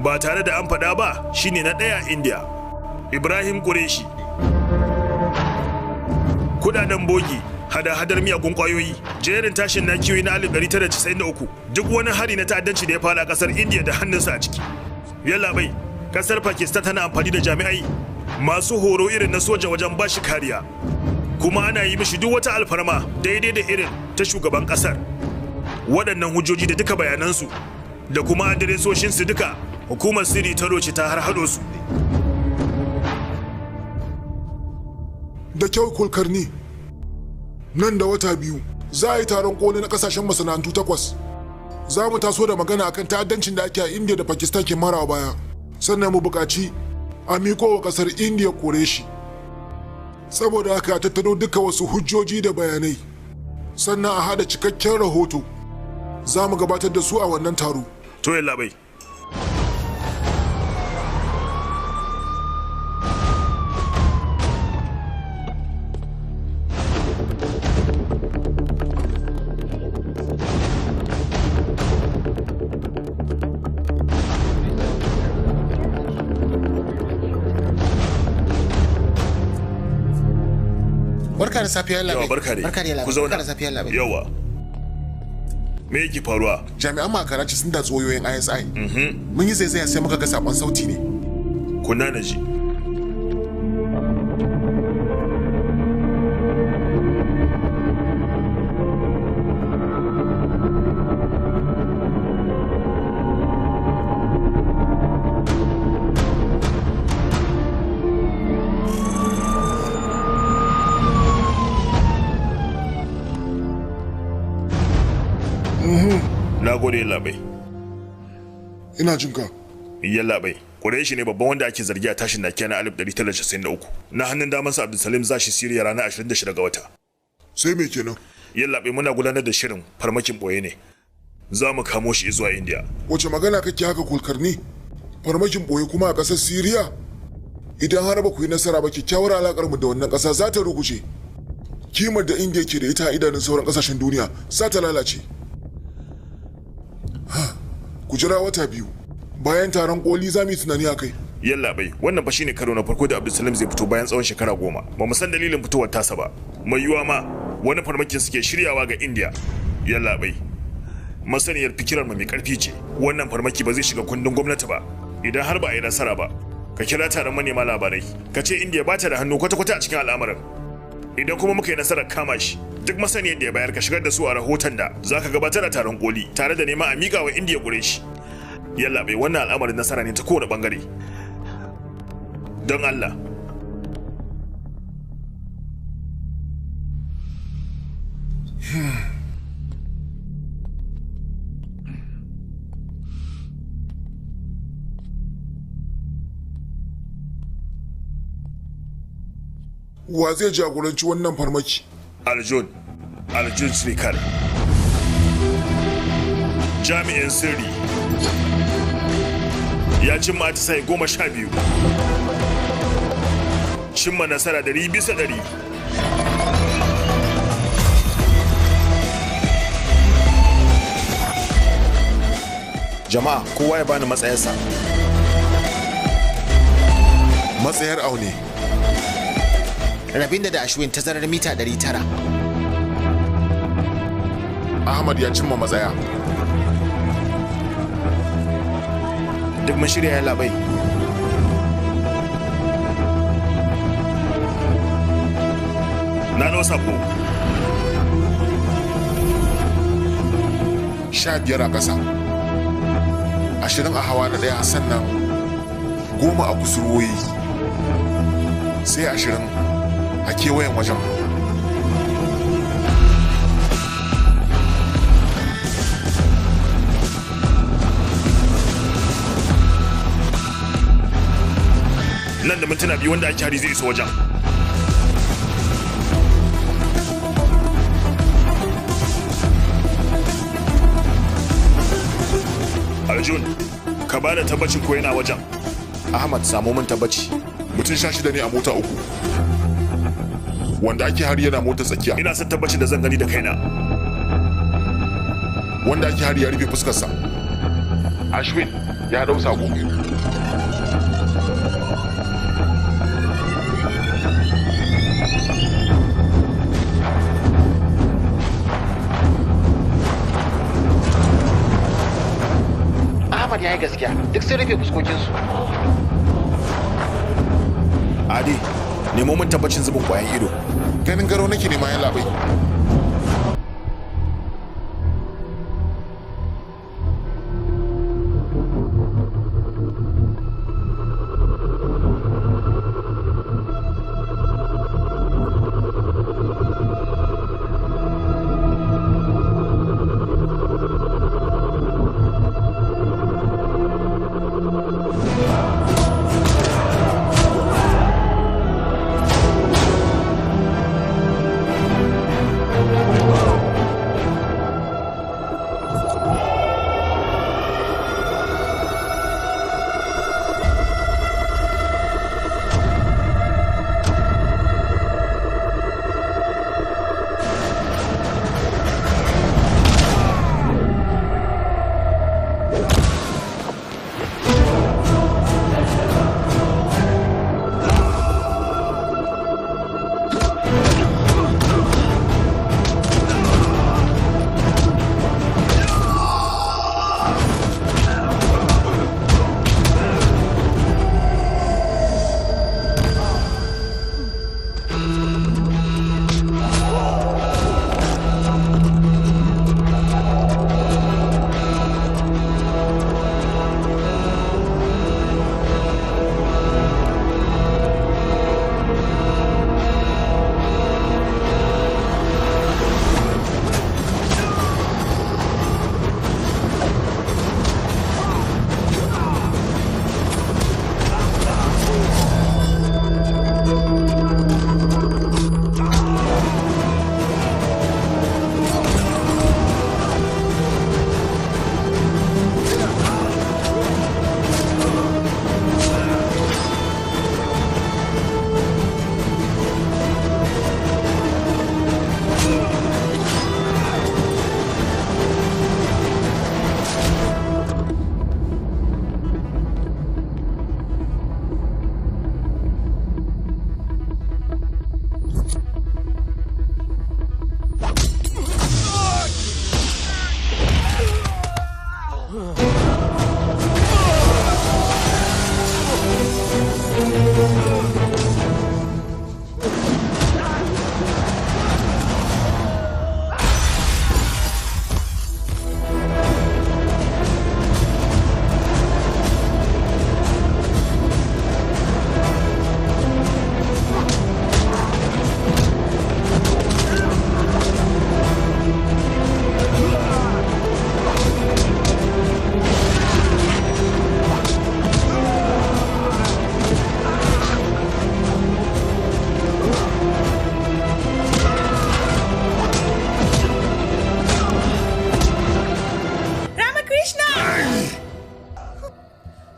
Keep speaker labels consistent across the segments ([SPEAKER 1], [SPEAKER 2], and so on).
[SPEAKER 1] Ba tare da an faɗa ba shine na ɗaya a India. Ibrahim Qureshi. Kudaden bogi, hada-hadar miyagun kwayoyi, jerin tashin nakiyoyi na 1993, duk wani hari na ta'addanci da ya fara a kasar India da hannunsa a ciki. Yallaɓai, kasar Pakistan tana amfani da jami'ai masu horo irin na soja wajen bashi kariya. Kuma ana yi mishi duk wata alfarma daidai da irin ta shugaban kasar. Waɗannan hujjoji da duka bayanansu da kuma adiresoshinsu duka hukumar sirri ta roce ta har haɗo su.
[SPEAKER 2] Da kyau Kulkarni, nan da wata 2 za a yi taron koli na kasashen masana'antu 8. Za mu taso da magana akan ta'addancin da ake a India da Pakistan ke marawa baya. Sannan mu buƙaci a miƙo wa ƙasar India Qureshi. Saboda haka a tattaro duka wasu hujjoji da bayanai. Sannan a haɗa cikakken rahoto. Za mu gabatar da su a wannan taro.
[SPEAKER 1] To yallaɓai.
[SPEAKER 3] Barka da safiya
[SPEAKER 1] Yawa
[SPEAKER 3] labai.
[SPEAKER 1] barka dai.
[SPEAKER 3] Barka da
[SPEAKER 1] Ku zauna.
[SPEAKER 3] Barka da safiya labai.
[SPEAKER 1] Yawa. Me yake faruwa?
[SPEAKER 2] Jami'an makaraci sun datsi wayoyin ISI. Mun yi zaizaya sai muka ga sakon sauti ne.
[SPEAKER 1] Kunna na ji. Na gode yallaɓai.
[SPEAKER 2] Ina jin ka.
[SPEAKER 1] Yallaɓai. Qureshi ne babban wanda ake zargi a tashin nakiya na 1993. Na hannun damansa Abdulsalim za shi Siriya ranar 26 ga wata.
[SPEAKER 2] Sai me kenan?
[SPEAKER 1] Yallaɓai, muna gudanar da shirin farmakin boye ne. Za mu kamo shi zuwa India.
[SPEAKER 2] Wace magana kake haka Kulkarni? Farmakin boye kuma a ƙasar Siriya? Idan har ba ku yi nasara ba, kyakkyawar alaƙar mu da wannan ƙasa za ta ruguje. Kimar da India ke da ita a idanun sauran ƙasashen duniya za ta lalace. Ku jira wata 2. Bayan taron koli za mu yi tunani a kai.
[SPEAKER 1] Yallaɓai, wannan fa shine karo na farko da Abdulsalim zai fito bayan tsawon shekara 10. Ba mu san dalilin fitowar tasa ba. Mai yiwuwa ma wani farmakin suke shiryawa ga India. Yallaɓai, masaniyar fikirar mu mai karfi ce. Wannan farmaki ba zai shiga kundin gwamnati ba. Idan har ba a yi nasara ba, ka kira taron manema labarai. Ka ce India ba ta da hannu kwata-kwata a cikin al'amarin. Idan kuma muka yi nasarar kama shi, duk masaniyar da ya bayar ka shigar da su a rahoton da za ka gabatar a taron koli tare da neman a miƙa wa India Qureshi. Yallaɓai, wannan al'amarin nasara ne ta kowane bangare. Don Allah.
[SPEAKER 2] Wa zai jagoranci wannan farmaki?
[SPEAKER 1] Arjun, Arjun Srikar. Jami'in sirri. Ya cimma atisaye 12. Cimma nasara 100%.
[SPEAKER 4] Jama'a kowa ya bani matsayarsa.
[SPEAKER 2] Matsayar aune.
[SPEAKER 3] Rabinda da Ashwin tazarar mita 900.
[SPEAKER 2] Ahmad ya cimma matsaya.
[SPEAKER 4] Duk mun shirya yallaɓai.
[SPEAKER 1] Na ɗau sako.
[SPEAKER 2] 15 a ƙasa. 20 a hawa na ɗaya, sannan 10 a kusurwoyi. Sai 20 a kewayen wajen.
[SPEAKER 1] Nan da mintuna 2 wanda ake hari zai iso wajen. Arjun, ka bada tabbacin ko yana wajen.
[SPEAKER 4] Ahmad, samu min tabbaci.
[SPEAKER 2] Mutum 16 ne a mota 3. Wanda ake hari yana mota tsakiya.
[SPEAKER 1] Ina son tabbacin da zan gani da kaina.
[SPEAKER 2] Wanda ake hari ya rufe fuskarsa. Ashwin,
[SPEAKER 5] Ya dau sako.
[SPEAKER 3] Ahmad ya yi gaskiya, duk sun rufe fuskokinsu.
[SPEAKER 4] Adi, nemo min tabbacin zubin kwayan ido.
[SPEAKER 5] Ganin garo nake nema, yallaɓai.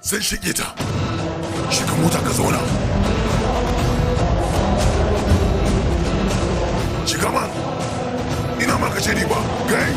[SPEAKER 2] Zan shige ta. Shiga mota ka zauna. Shiga man. Ina ma ka ni ba. Kai.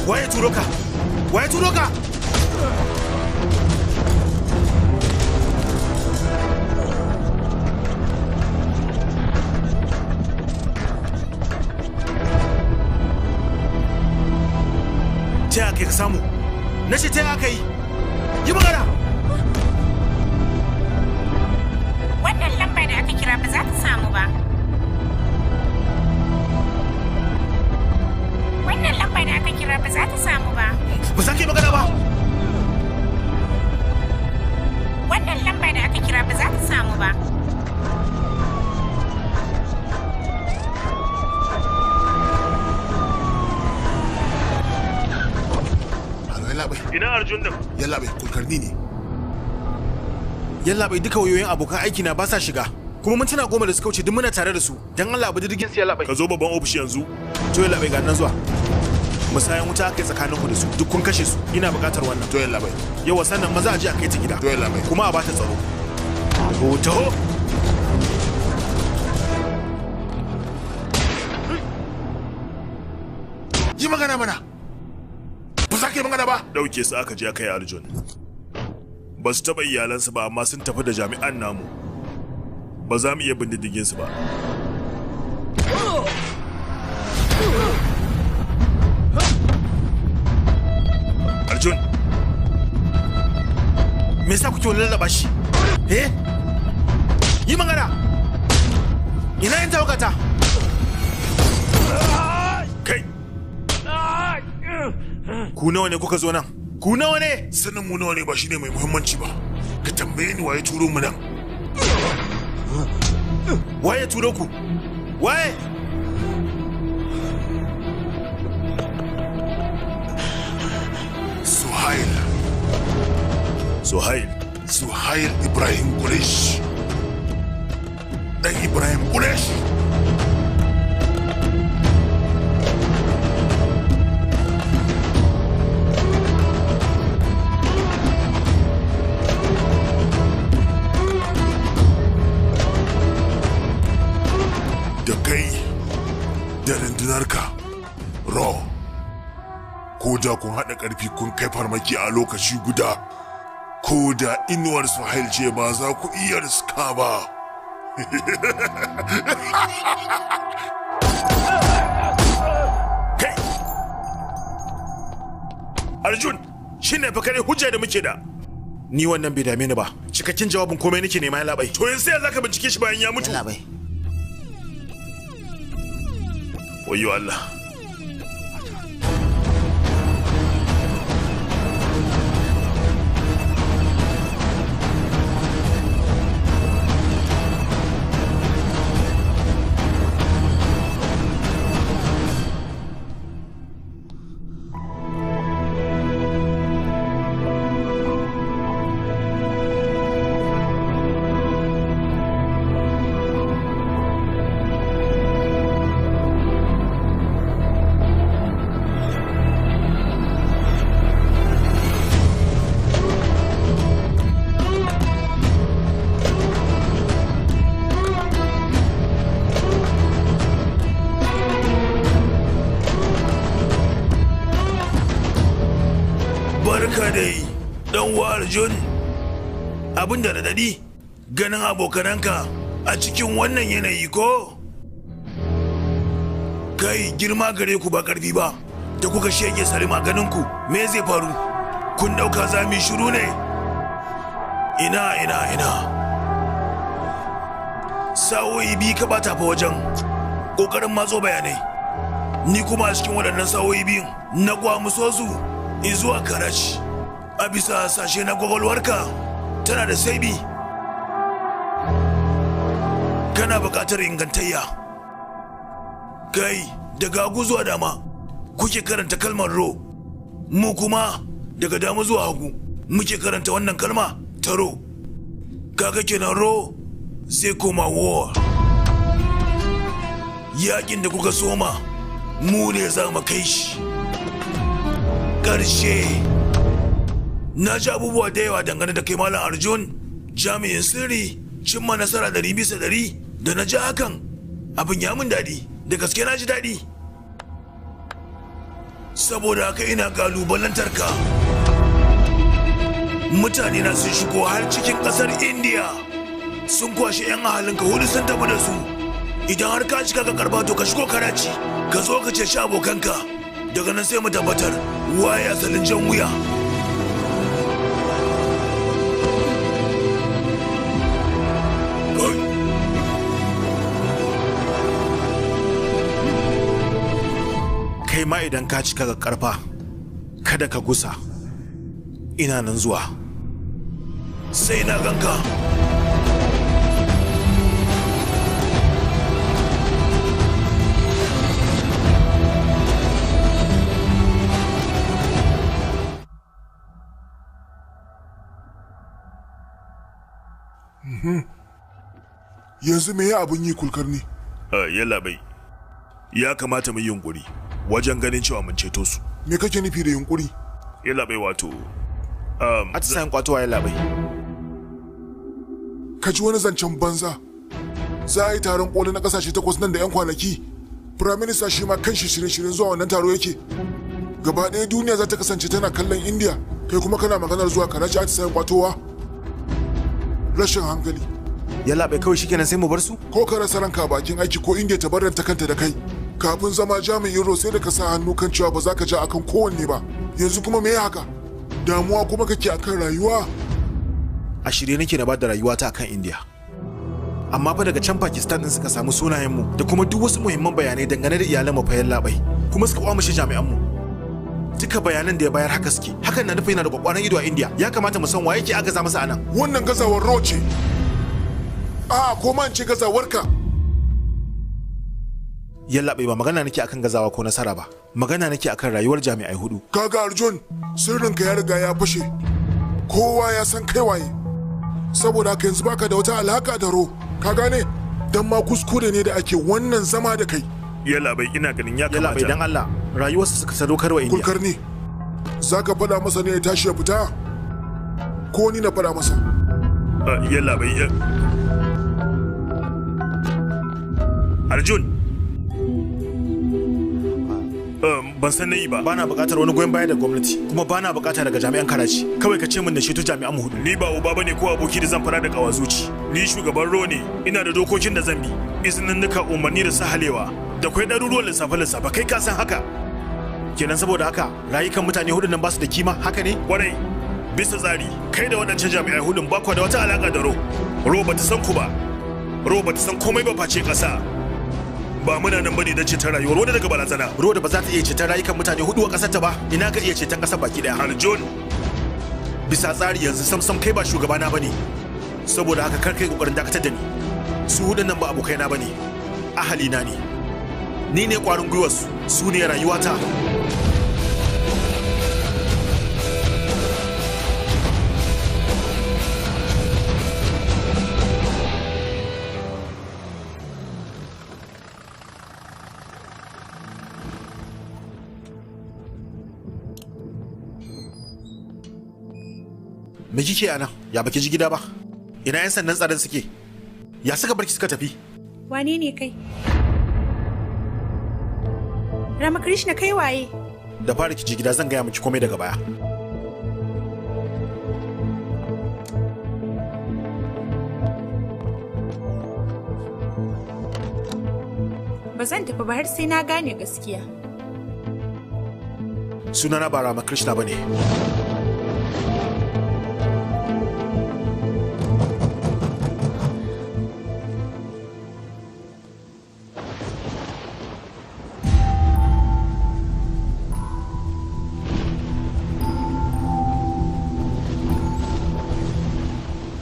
[SPEAKER 4] Waye turo ka? Waye turo ka? Ta yaya kai ka samu? Na ce ta yaya aka yi? Yi magana!
[SPEAKER 6] Wannan lamba da aka kira ba za ta samu ba. Wannan lamba da aka kira ba za ta samu ba.
[SPEAKER 4] Ba za ka yi magana ba!
[SPEAKER 6] Wannan lamba da aka kira ba za ta samu ba.
[SPEAKER 2] Halo, yallaɓai.
[SPEAKER 1] Ina Arjun din?
[SPEAKER 2] Yallaɓai, Kulkarni ne.
[SPEAKER 4] Yallaɓai, duka wayoyin abokan aiki na ba sa shiga. Kuma mintuna 10 da suka wuce duk muna tare da su. Dan Allah abu diddigin su, yallaɓai.
[SPEAKER 1] Ka zo babban ofishi yanzu.
[SPEAKER 4] To yallaɓai, ga nan zuwa. Musayan wuta aka yi tsakaninku da su, duk kun kashe su. Ina buƙatar wannan.
[SPEAKER 5] To yalla bai.
[SPEAKER 4] Yawa, sannan maza a je a kai ta gida.
[SPEAKER 5] To yalla bai.
[SPEAKER 4] Kuma a bata tsaro. Taho, taho.
[SPEAKER 5] Yi magana mana. Ba za ka yi magana ba.
[SPEAKER 1] Dauke su aka je aka yi Arjun. Ba su taɓa iyalansu ba, amma sun tafi da jami'an namu. Ba za mu iya bin diddigin su ba. Arjun,
[SPEAKER 4] me yasa kuke wani lallaba shi? Eh? Yi magana. Ina yin tawakata?
[SPEAKER 1] Kai.
[SPEAKER 4] Ku nawa ne kuka zo nan? Ku nawa ne?
[SPEAKER 5] Sanin mu nawa ne ba shine mai muhimmanci ba. Ka tambaye ni waye turo mu nan.
[SPEAKER 4] Waye turo ku? Waye?
[SPEAKER 5] Suhail.
[SPEAKER 1] Suhail.
[SPEAKER 5] Suhail Ibrahim Qureshi. Dan Ibrahim Qureshi. Da kai da rundunarka, Ro, ko da kun haɗa ƙarfi kun kai farmaki a lokaci guda, ko da inuwar Suhail ce ba za ku iya riska ba.
[SPEAKER 1] Kai! Arjun, shi ne fa kare hujja da muke da.
[SPEAKER 4] Ni wannan bai dame ni ba. Cikakken jawabin komai nake nema ya labai.
[SPEAKER 1] To yanzu ya zaka bincike shi bayan ya mutu?
[SPEAKER 3] Ya labai.
[SPEAKER 1] Wayyo Allah. Barka dai, dan uwa Arjun. Abin da daɗi ganin abokananka a cikin wannan yanayi ko? Kai, girma gare ku ba ƙarfi ba, da kuka shege Salima ganinku, me zai faru? Kun ɗauka za mu yi shiru ne? Ina, ina, ina. Sa'o'i biyu ka bata fa wajen ƙoƙarin matso bayanai. Ni kuma a cikin waɗannan sa'o'i biyun na kwamuso su zuwa Karachi. A bisa hasashe na kwakwalwarka tana da saibi. Kana buƙatar ingantayya. Kai, daga hagu zuwa dama kuke karanta kalmar ro, mu kuma daga dama zuwa hagu muke karanta wannan kalma ta ro. Kaga kenan ro zai koma war. Yakin da kuka soma mu ne za mu kai shi ƙarshe. Na ji abubuwa da yawa dangane da kai Malam Arjun, jami'in sirri, cimma nasara 100%. Da na ji hakan abin ya min daɗi, da gaske na ji daɗi. Saboda haka ina ƙalubalantar ka. Mutane na sun shigo har cikin ƙasar India, sun kwashe 'yan ahalinka hudu sun tafi da su. Idan har ka cika ka karba, to ka shigo Karachi, ka zo ka ceci abokanka. Daga nan sai mu tabbatar waye asalin jan wuya. Kai.
[SPEAKER 4] Kai ma idan ka cika ga karfa, kada ka gusa. Ina nan zuwa.
[SPEAKER 1] Sai na ganka.
[SPEAKER 2] Yanzu me ya abun yi, Kulkarni?
[SPEAKER 1] Yalla bai, ya kamata mu yi yunkuri. Wajen ganin cewa mun ceto su.
[SPEAKER 2] Me kake nufi da yunkuri?
[SPEAKER 1] Yallaɓai, wato
[SPEAKER 4] atisayen kwatowa, yallaɓai.
[SPEAKER 2] Ka ji wani zancen banza. Za a yi taron koli na kasashe 8 nan da 'yan kwanaki. Prime Minister shi ma kanshi shirye-shiryen zuwa wannan taro yake. Gaba ɗaya duniya za ta kasance tana kallon India, kai kuma kana maganar zuwa Karachi atisayen kwatowa. Rashin hankali.
[SPEAKER 4] Yallaɓai, kawai shikenan sai mu bar su?
[SPEAKER 2] Ko ka rasa ranka bakin aiki ko India ta barranta kanta da kai. Kafin zama jami'in RAW sai da ka sa hannu kan cewa ba za ka ja akan kowanne ba. Yanzu kuma me haka? Damuwa kuma kake akan rayuwa?
[SPEAKER 4] A shirye nake na bada rayuwata akan India. Amma fa daga can Pakistan din suka samu sunayenmu da kuma duk wasu muhimman bayanai dangane da iyalan mu fa, yallaɓai. Kuma suka kwamushe jami'an mu. Duka bayanan da ya bayar haka suke. Hakan na nufin yana da kwakwaran ido a India. Ya kamata mu san waye yake agaza masa anan.
[SPEAKER 2] Wannan gazawar RAW ce. A ko ma in ce gazawarka.
[SPEAKER 4] Yallaɓai, ba magana nake akan gazawa ko nasara ba. Magana nake akan rayuwar jami'ai hudu.
[SPEAKER 2] Kaga Arjun, sirrinka ya riga ya fashe. Kowa ya san kai waye. Saboda haka yanzu baka da wata alaka da RAW. Ka gane? Dan ma kuskure ne da ake wannan zama da kai.
[SPEAKER 1] Yallaɓai, ina ganin ya
[SPEAKER 4] Yallaɓai,
[SPEAKER 1] kamata.
[SPEAKER 4] dan Allah, rayuwarsa suka sadaukarwa India.
[SPEAKER 2] Kulkarni, za ka faɗa masa ne ya tashi ya fita? Ko ni na faɗa masa?
[SPEAKER 1] Yallaɓai, Arjun. Ban san na yi ba.
[SPEAKER 4] Bana buƙatar wani goyon baya da gwamnati, kuma bana buƙata daga jami'an Karachi. Kawai ka ce min da sheto jami'an mu hudu.
[SPEAKER 1] Ni ba uba bane ko aboki da zan fara da kawazuci. Ni shugaban RAW ne, ina da dokokin da zan bi. Izinin nuka, umarni da sahalewa. Da kwai ɗaruruwan lissafe-lissafe, kai ka san haka.
[SPEAKER 4] Kenan saboda haka rayukan mutane hudun nan basu da kima, haka ne?
[SPEAKER 1] Kwarai, bisa tsari, kai da waɗancan jami'ai hudun ba da wata alaka da RAW. RAW bata san ku ba. RAW bata san komai ba face ƙasa. Ba muna nan bane don ceton rayuwar wani daga barazana.
[SPEAKER 4] RAW da ba za ta iya ceton rayukan mutane hudu a ƙasar ta ba, ina ka iya ceton ƙasar baki daya?
[SPEAKER 1] Arjun.
[SPEAKER 4] Bisa tsari yanzu samsam kai ba shugabana bane. Saboda haka kar kai kokarin dakatar da ni. Su hudun nan ba abokaina bane, ahalina ne. Ni ne kwarin gwiwarsu, su ne rayuwata. Me kike a nan? Ya baki ji gida ba? Ina yan sandan tsaron suke? Ya suka barki suka tafi?
[SPEAKER 6] Wane ne kai? Ramakrishna, kai waye?
[SPEAKER 4] Da fara ki ji gida, zan gaya miki komai daga baya.
[SPEAKER 6] Ba zan tafi ba har sai na gane gaskiya.
[SPEAKER 4] Sunana ba Ramakrishna bane.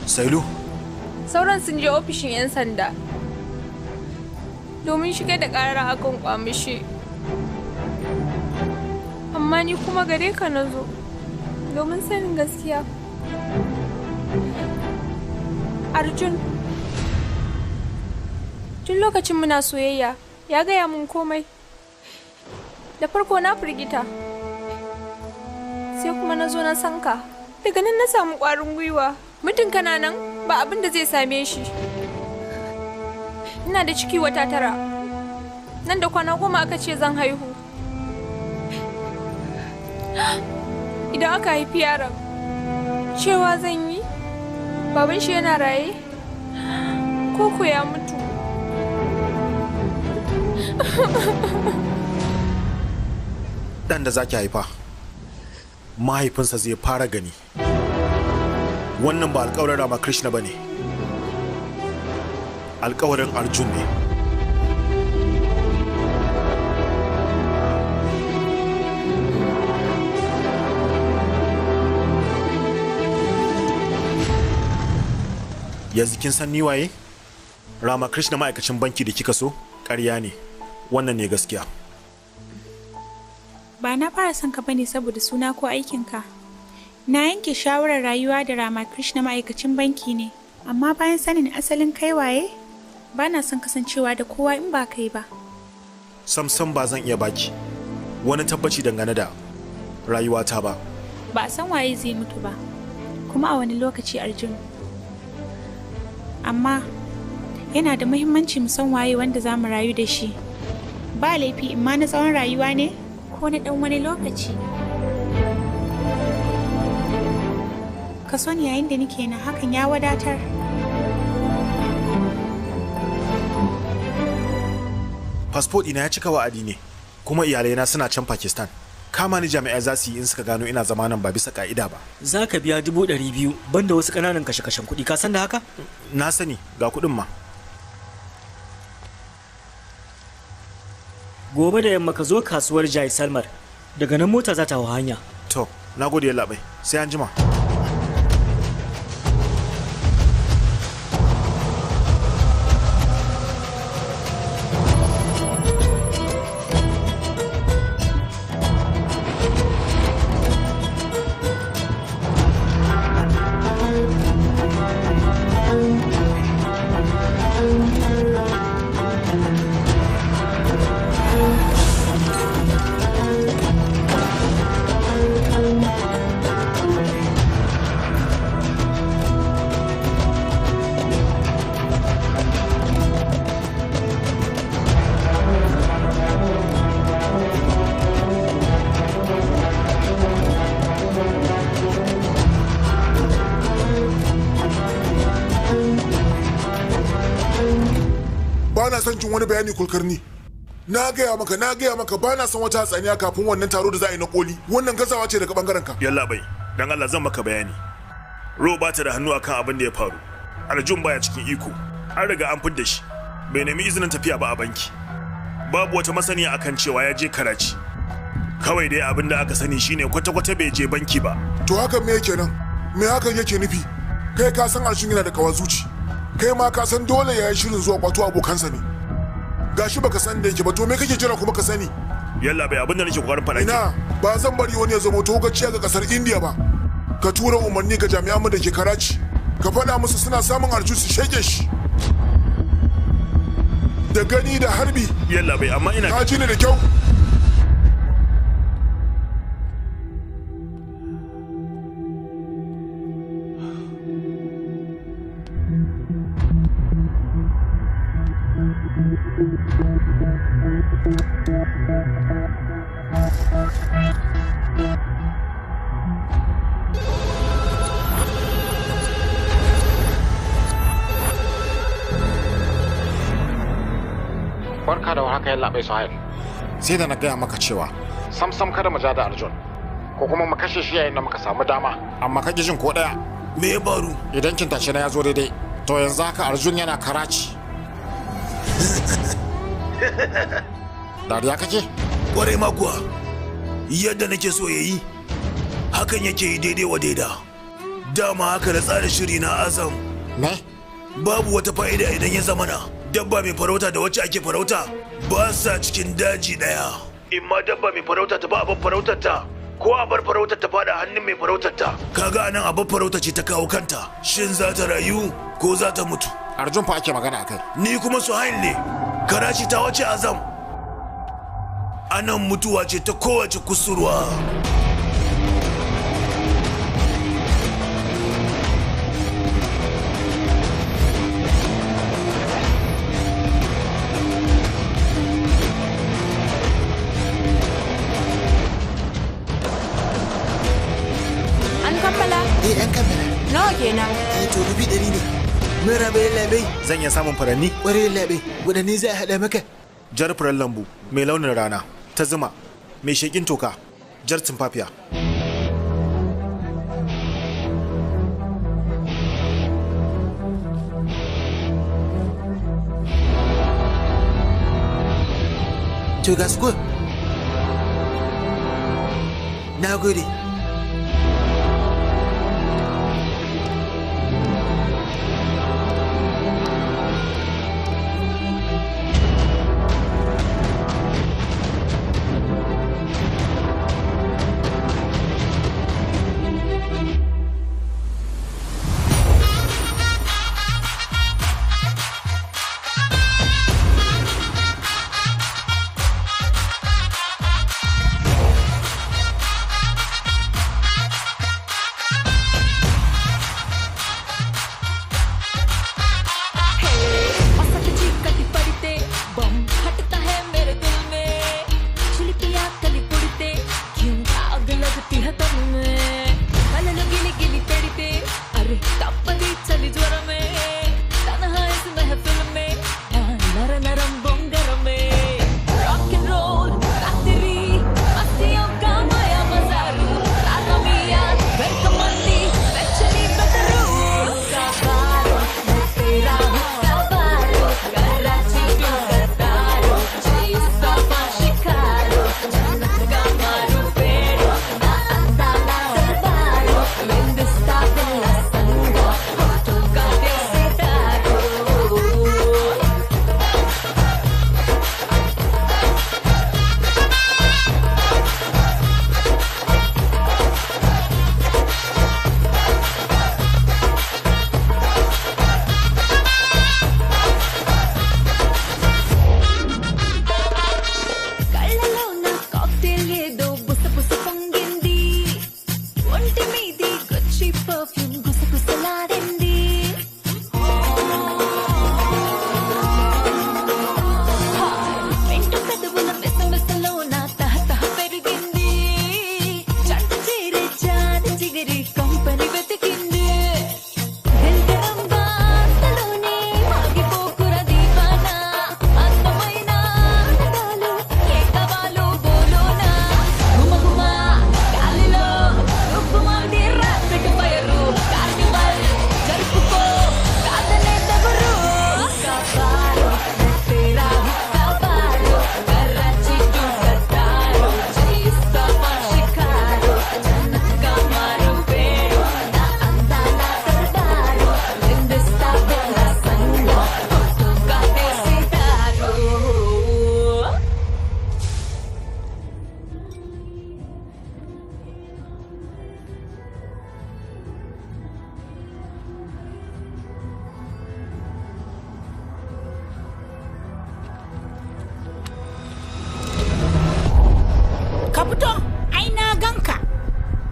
[SPEAKER 4] Sailu.
[SPEAKER 7] Sauran sun je ofishin 'yan sanda domin shigar da ƙara akan kwamishi. Amma ni kuma gare ka na zo domin sanin gaskiya. Arjun, tun lokacin muna soyayya ya gaya mun komai. Da farko na firgita, sai kuma na zo na san ka. Daga nan na samu ƙwarin gwiwa. Mutum kana nan ba abin da zai same shi. Ina da ciki wata 9. Nan da kwana 10 aka ce zan haihu. Idan aka haifi yaron, cewa zan yi baban shi yana raye ko ko ya mutu?
[SPEAKER 4] Dan da zaki haifa, mahaifinsa zai fara gani. Wannan ba alkawarin Ramakrishna ba ne, alkawarin Arjun ne. Yanzu kin san ni waye? Ramakrishna ma'aikacin banki da kika so ƙarya ne. Wannan ne gaskiya.
[SPEAKER 6] Ba na fara son ka bane saboda suna ko aikinka. Na yanke shawarar rayuwa da Ramakrishna ma'aikacin banki ne, amma bayan sanin asalin kai waye, ba na son kasancewa da kowa in ba kai ba.
[SPEAKER 4] Samsam ba zan iya baki wani tabbaci dangane da rayuwata ba.
[SPEAKER 6] Ba a san waye zai mutu ba, kuma a wani lokaci, Arjun. Amma yana da muhimmanci mu san waye wanda za mu rayu da shi. Ba laifi in ma na tsawon rayuwa ne ko na ɗan wani lokaci. Ka so ni yayin da nake nan, hakan ya wadatar.
[SPEAKER 4] Fasfo ɗina ya cika wa'adi ne, kuma iyalaina suna can Pakistan. Kama ni jami'ai za su yi in suka gano ina zama nan ba bisa ka'ida ba.
[SPEAKER 8] Za ka biya 200,000 banda wasu ƙananan kashe-kashen kuɗi, ka san da haka?
[SPEAKER 4] Na sani, ga kuɗin ma.
[SPEAKER 8] Gobe da yamma ka zo kasuwar Jai Salmar, daga nan mota za ta hau hanya.
[SPEAKER 4] To, na gode yallaɓai, sai an jima.
[SPEAKER 2] Ba na son jin wani bayani, Kulkarni. Na gaya maka, na gaya maka, ba na son wata hatsaniya kafin wannan taro da za a yi na koli. Wannan gazawa ce daga bangaren ka.
[SPEAKER 1] Yallaɓai, dan Allah zan maka bayani. Ro ba ta da hannu akan abin da ya faru. Arjun baya cikin iko. An riga an fidda shi. Bai nemi izinin tafiya ba a banki. Babu wata masaniya akan cewa ya je Karachi. Kawai dai abin da aka sani shine kwata-kwata bai je banki ba.
[SPEAKER 2] To hakan me kenan? Me hakan yake nufi? Kai ka san Arjun yana da kawazuci. Kai ma ka san dole ya yi shirin zuwa kwato abokansa ne. Gashi baka san da yake ba, to me kake jira kuma ka sani?
[SPEAKER 1] Yallaɓai, abin da nake kokarin faɗa.
[SPEAKER 2] Ina ba zan bari wani ya zama togaciya ga kasar India ba. Ka tura umarni ga jami'an mu da ke Karachi. Ka faɗa musu suna samun Arjun su shege shi. Da gani da harbi.
[SPEAKER 1] Yallaɓai, amma ina
[SPEAKER 2] Ka ji ni da kyau.
[SPEAKER 3] Barka da warhaka, yallaɓai Suhail.
[SPEAKER 4] Sai da na gaya maka cewa
[SPEAKER 3] Sam sam kada mu ja da Arjun, ko kuma mu kashe shi yayin da muka samu dama.
[SPEAKER 4] Amma ka jin ko ɗaya.
[SPEAKER 5] Me ya faru?
[SPEAKER 4] Idan kintace na ya zo daidai, to yanzu haka Arjun yana Karachi. Dariya kake?
[SPEAKER 5] Kwarai ma kuwa, yadda nake so ya yi, hakan yake yi daidai wa daida. Dama haka da tsara shiri na azam.
[SPEAKER 4] Me?
[SPEAKER 5] Babu wata fa'ida idan ya zamana dabba mai farauta da wacce ake farauta ba sa cikin daji ɗaya. In ma dabba mai farauta ta ba abar farautar ta, ko abar farautar ta fada hannun mai farautar ta. Kaga anan abar farauta ce ta kawo kanta. Shin za ta rayu ko za ta mutu?
[SPEAKER 4] Arjun fa ake magana akai.
[SPEAKER 5] Ni kuma Suhail ne. Karachi ta wace azam. Anan mutuwa ce ta kowace kusurwa.
[SPEAKER 7] An kammala?
[SPEAKER 9] Eh, an kammala.
[SPEAKER 7] Nawa kenan?
[SPEAKER 9] Eh, to 100,000 ne. Mura bai labai.
[SPEAKER 4] Zan iya samun furanni?
[SPEAKER 9] Ƙwarai labai. Waɗanne za a haɗa maka?
[SPEAKER 4] Jar furen lambu mai launin rana, ta zuma, mai sheƙin toka, jar tumfafiya.
[SPEAKER 9] To ga su ko? Na gode.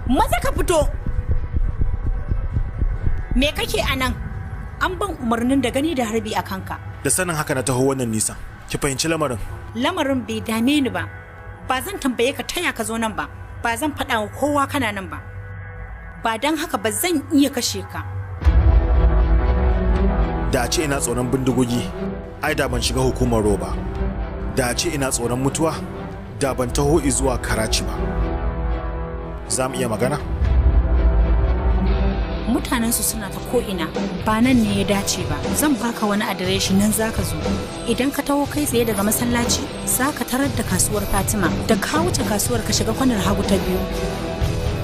[SPEAKER 10] Maza ka fito. Me kake a nan? An ban umarnin da gani da harbi a kanka.
[SPEAKER 4] Da sanin haka na taho wannan nisan. Ki fahimci lamarin.
[SPEAKER 10] Lamarin bai dame ni ba. Ba zan tambaye ka taya ka zo nan ba. Ba zan faɗa wa kowa kana nan ba. Ba don haka ba zan iya kashe ka.
[SPEAKER 4] Da a ce ina tsoron bindigogi, ai da ban shiga hukumar roba. Da a ce ina tsoron mutuwa, da ban taho zuwa Karachi ba. Za mu iya magana?
[SPEAKER 10] Mutanensu suna ta ko'ina, ba nan ne ya dace ba. Zan baka wani adireshi nan za ka zo. Idan ka taho kai tsaye daga masallaci, za ka tarar da kasuwar Fatima. Da ka wuce kasuwar ka shiga kwanar hagu ta biyu.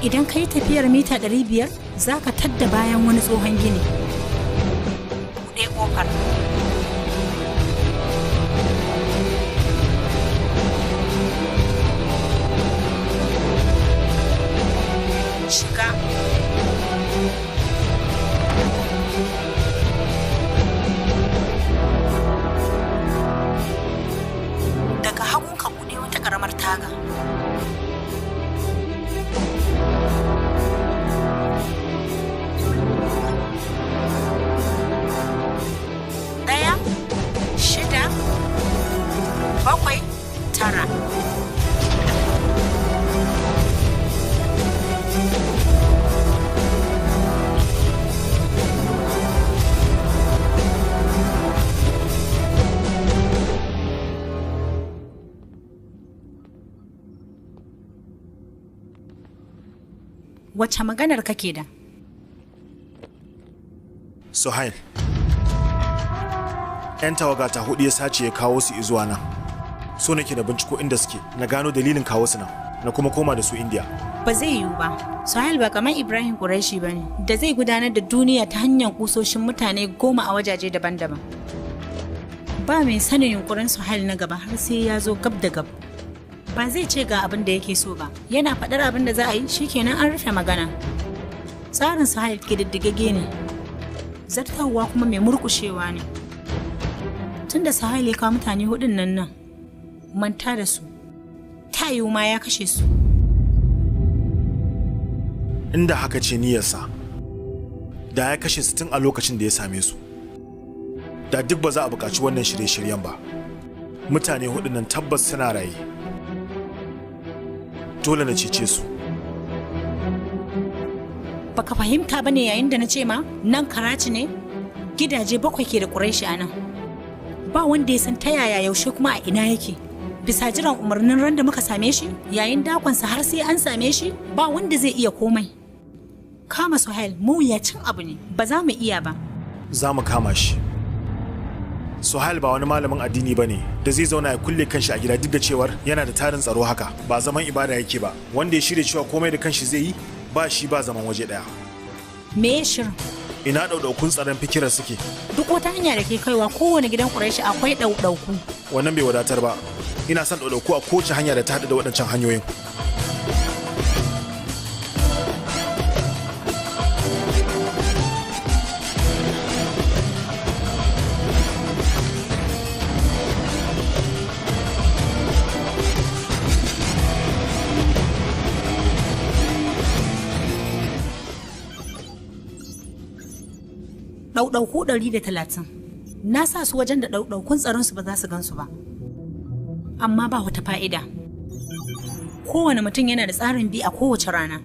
[SPEAKER 10] Idan ka yi tafiyar mita 500, za ka tadda bayan wani tsohon gini. Buɗe ƙofar. Shiga. Daga hagun ka buɗe wata ƙaramar taga. Ɗaya, 6, 7, 9. Wace maganar kake da?
[SPEAKER 4] Suhail. 'Yan tawaga ta hudu ya sace ya kawo su zuwa nan. So nake na binciko inda suke, na gano dalilin kawo su nan, na kuma koma da su India.
[SPEAKER 10] Ba zai yiwu ba. Suhail ba kamar Ibrahim Qureshi ba ne, da zai gudanar da duniya ta hanyar kusoshin mutane 10 a wajaje daban-daban. Ba mai sanin yunkurin Suhail na gaba har sai ya zo gab da gab. Ba zai ce ga abin da yake so ba, yana faɗar abin da za a yi shikenan an rufe magana. Tsarin Suhail ƙididdigagge ne, zartarwa kuma mai murƙushewa ne. Tunda Suhail ya kawo mutane 4 nan, manta da su, ta yiwu ma ya kashe su.
[SPEAKER 4] Inda haka ce niyyarsa, da ya kashe su tun a lokacin da ya same su. Da duk ba za a buƙaci wannan shirye-shiryen ba. Mutane 4 nan tabbas suna raye. Dole na cece su.
[SPEAKER 10] Baka fahimta bane yayin da na ce ma nan Karachi ne, gidaje 7 ke da Quraishi a nan. Ba wanda ya san ta yaya yaushe kuma a ina yake. Bisa jiran umarnin ran da muka same shi, yayin dakonsa har sai an same shi, ba wanda zai iya komai. Kama Suhail mawuyacin abu ne, ba za mu iya ba.
[SPEAKER 4] Za mu kama shi. Suhail ba wani malamin addini ba ne da zai zauna ya kulle kanshi a gida duk da cewar yana da tarin tsaro haka, ba zaman ibada yake ba. Wanda ya shirya cewa komai da kanshi zai yi, ba shi ba zaman waje daya.
[SPEAKER 10] Me ya shirin?
[SPEAKER 4] Ina ɗauɗaukun tsaron fikirar suke?
[SPEAKER 10] Duk wata hanya da ke kaiwa kowane gidan Quraishi akwai ɗauɗauku.
[SPEAKER 4] Wannan bai wadatar ba. Ina son ɗauɗauku a kowace hanya da ta haɗu da waɗancan hanyoyin.
[SPEAKER 10] Ɗauɗauku 130. Na sa su wajen da ɗauɗaukun tsaronsu ba za su gansu ba. Amma ba wata fa'ida. Kowane mutum yana da tsarin bi a kowace rana.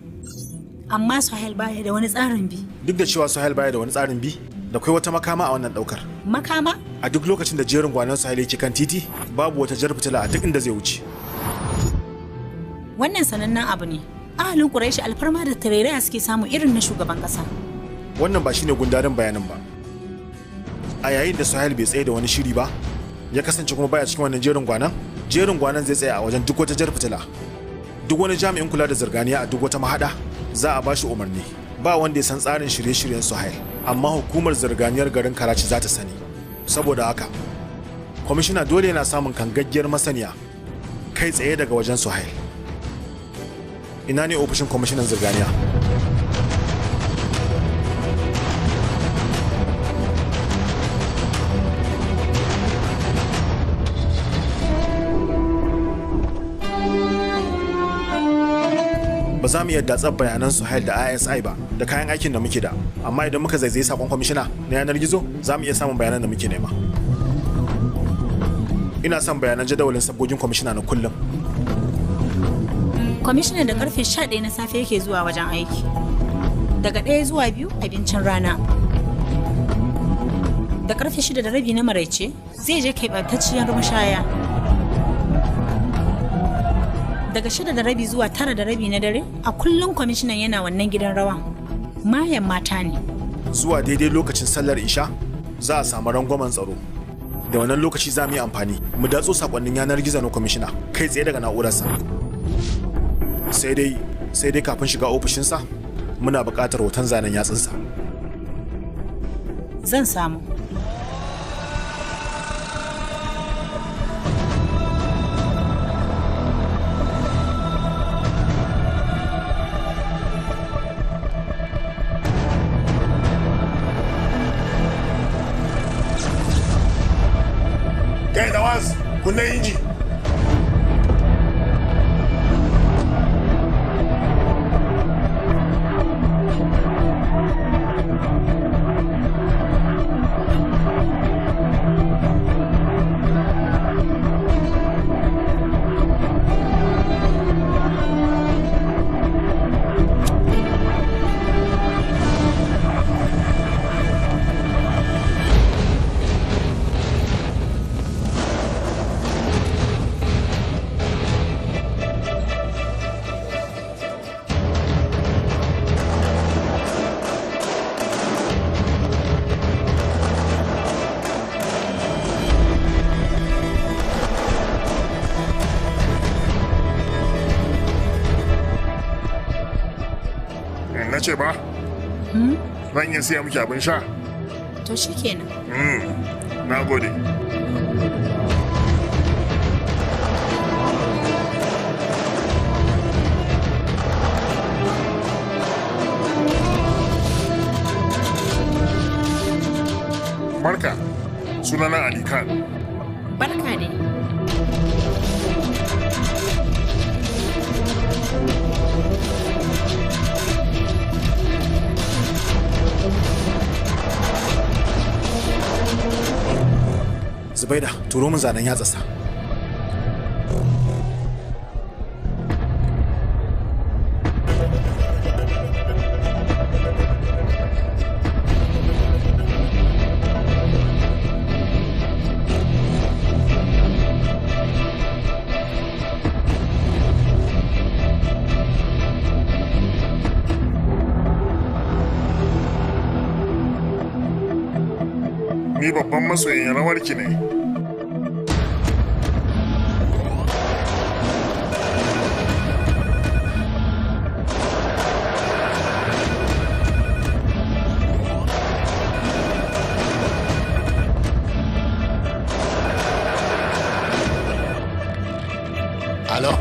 [SPEAKER 10] Amma Suhail baya da wani tsarin bi.
[SPEAKER 4] Duk da cewa Suhail baya da wani tsarin bi, da kwai wata makama a wannan ɗaukar.
[SPEAKER 10] Makama?
[SPEAKER 4] A duk lokacin da jerin gwanon Suhail yake kan titi, babu wata jar fitila a duk inda zai wuce.
[SPEAKER 10] Wannan sanannen abu ne. Ahalin Quraishi alfarma da tarairaya suke samu irin na shugaban ƙasa.
[SPEAKER 4] Wannan ba shine gundarin bayanin ba. A yayin da Suhail bai tsaye da wani shiri ba, ya kasance kuma baya cikin wannan jerin gwanan, jerin gwanan zai tsaya a wajen duk wata jar fitila. Duk wani jami'in kula da zirganiya a duk wata mahada za a bashi umarni. Ba wanda ya san tsarin shirye-shiryen Suhail, amma hukumar zirganiyar garin Karachi za ta sani. Saboda haka, kwamishina dole yana samun kangaggiyar masaniya kai tsaye daga wajen Suhail. Ina ne ofishin kwamishinan zirganiya? Ba za mu iya datsar bayanan Suhail da ISI ba da kayan aikin da muke da, amma idan muka zaizaye sakon kwamishina na yanar gizo za mu iya samun bayanan da muke nema. Ina son bayanan jadawalin sabgogin kwamishina na kullum.
[SPEAKER 10] Kwamishina da karfe 11 na safe yake zuwa wajen aiki. Daga 1 zuwa 2 abincin rana. Da karfe 6:30 na maraice zai je keɓantacciyar mashaya. Daga 6:30 zuwa 9:30 na dare a kullum kwamishinan yana wannan gidan rawan. Mayan mata ne.
[SPEAKER 4] Zuwa daidai lokacin sallar isha za a samu rangwamen tsaro. Da wannan lokaci za mu yi amfani mu datso sakonnin yanar gizo na kwamishina kai tsaye daga na'urarsa. Sai dai kafin shiga ofishinsa muna buƙatar hoton zanen yatsunsa.
[SPEAKER 10] Zan samu.
[SPEAKER 5] Kai Nawaz, kunna inji. Na ce ba? Zan iya siya miki abin sha?
[SPEAKER 10] To shi kenan.
[SPEAKER 5] Na gode. Barka, sunana Ali Khan.
[SPEAKER 10] Barka dai.
[SPEAKER 4] Zubaida, turo min zanen yatsarsa.
[SPEAKER 5] Ni babban masoyin rawarki ne.
[SPEAKER 3] Alo?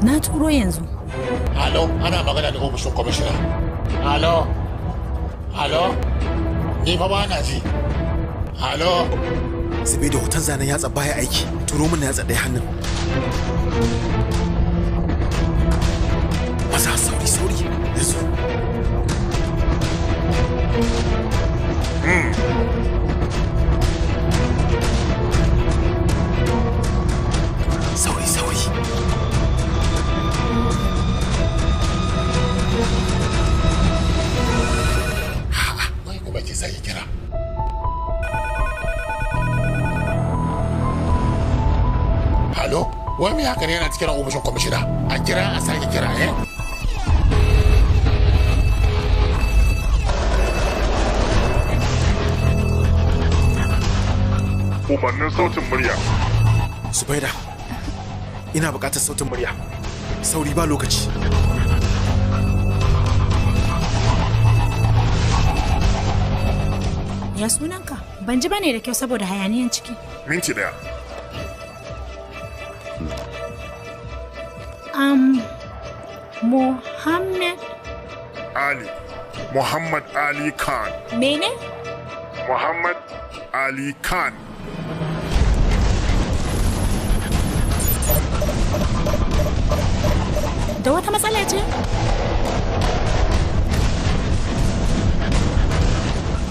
[SPEAKER 10] Na turo yanzu.
[SPEAKER 3] Alo, ana magana da ofishin kwamishina. Alo? Alo? Ni fa ba na ji. Alo?
[SPEAKER 4] Zubaida, hoton zanen yatsa baya aiki. Turo min yatsa ɗaya hannun. Maza, sauri sauri yanzu. Sauri sauri.
[SPEAKER 3] Wai kuma ke sake kira. Halo? Wai me haka ne yana cikin ofishin kwamishina? A kira a sake kira, eh?
[SPEAKER 5] Umarnin sautin murya.
[SPEAKER 4] Zubaida, ina buƙatar sautin murya. Sauri, ba lokaci.
[SPEAKER 10] Ya sunanka? Ban ji bane da kyau saboda hayaniyan ciki.
[SPEAKER 5] Minti daya.
[SPEAKER 10] Muhammad
[SPEAKER 5] Ali. Muhammad Ali Khan.
[SPEAKER 10] Mene?
[SPEAKER 5] Muhammad Ali Khan.
[SPEAKER 10] Matsala ce?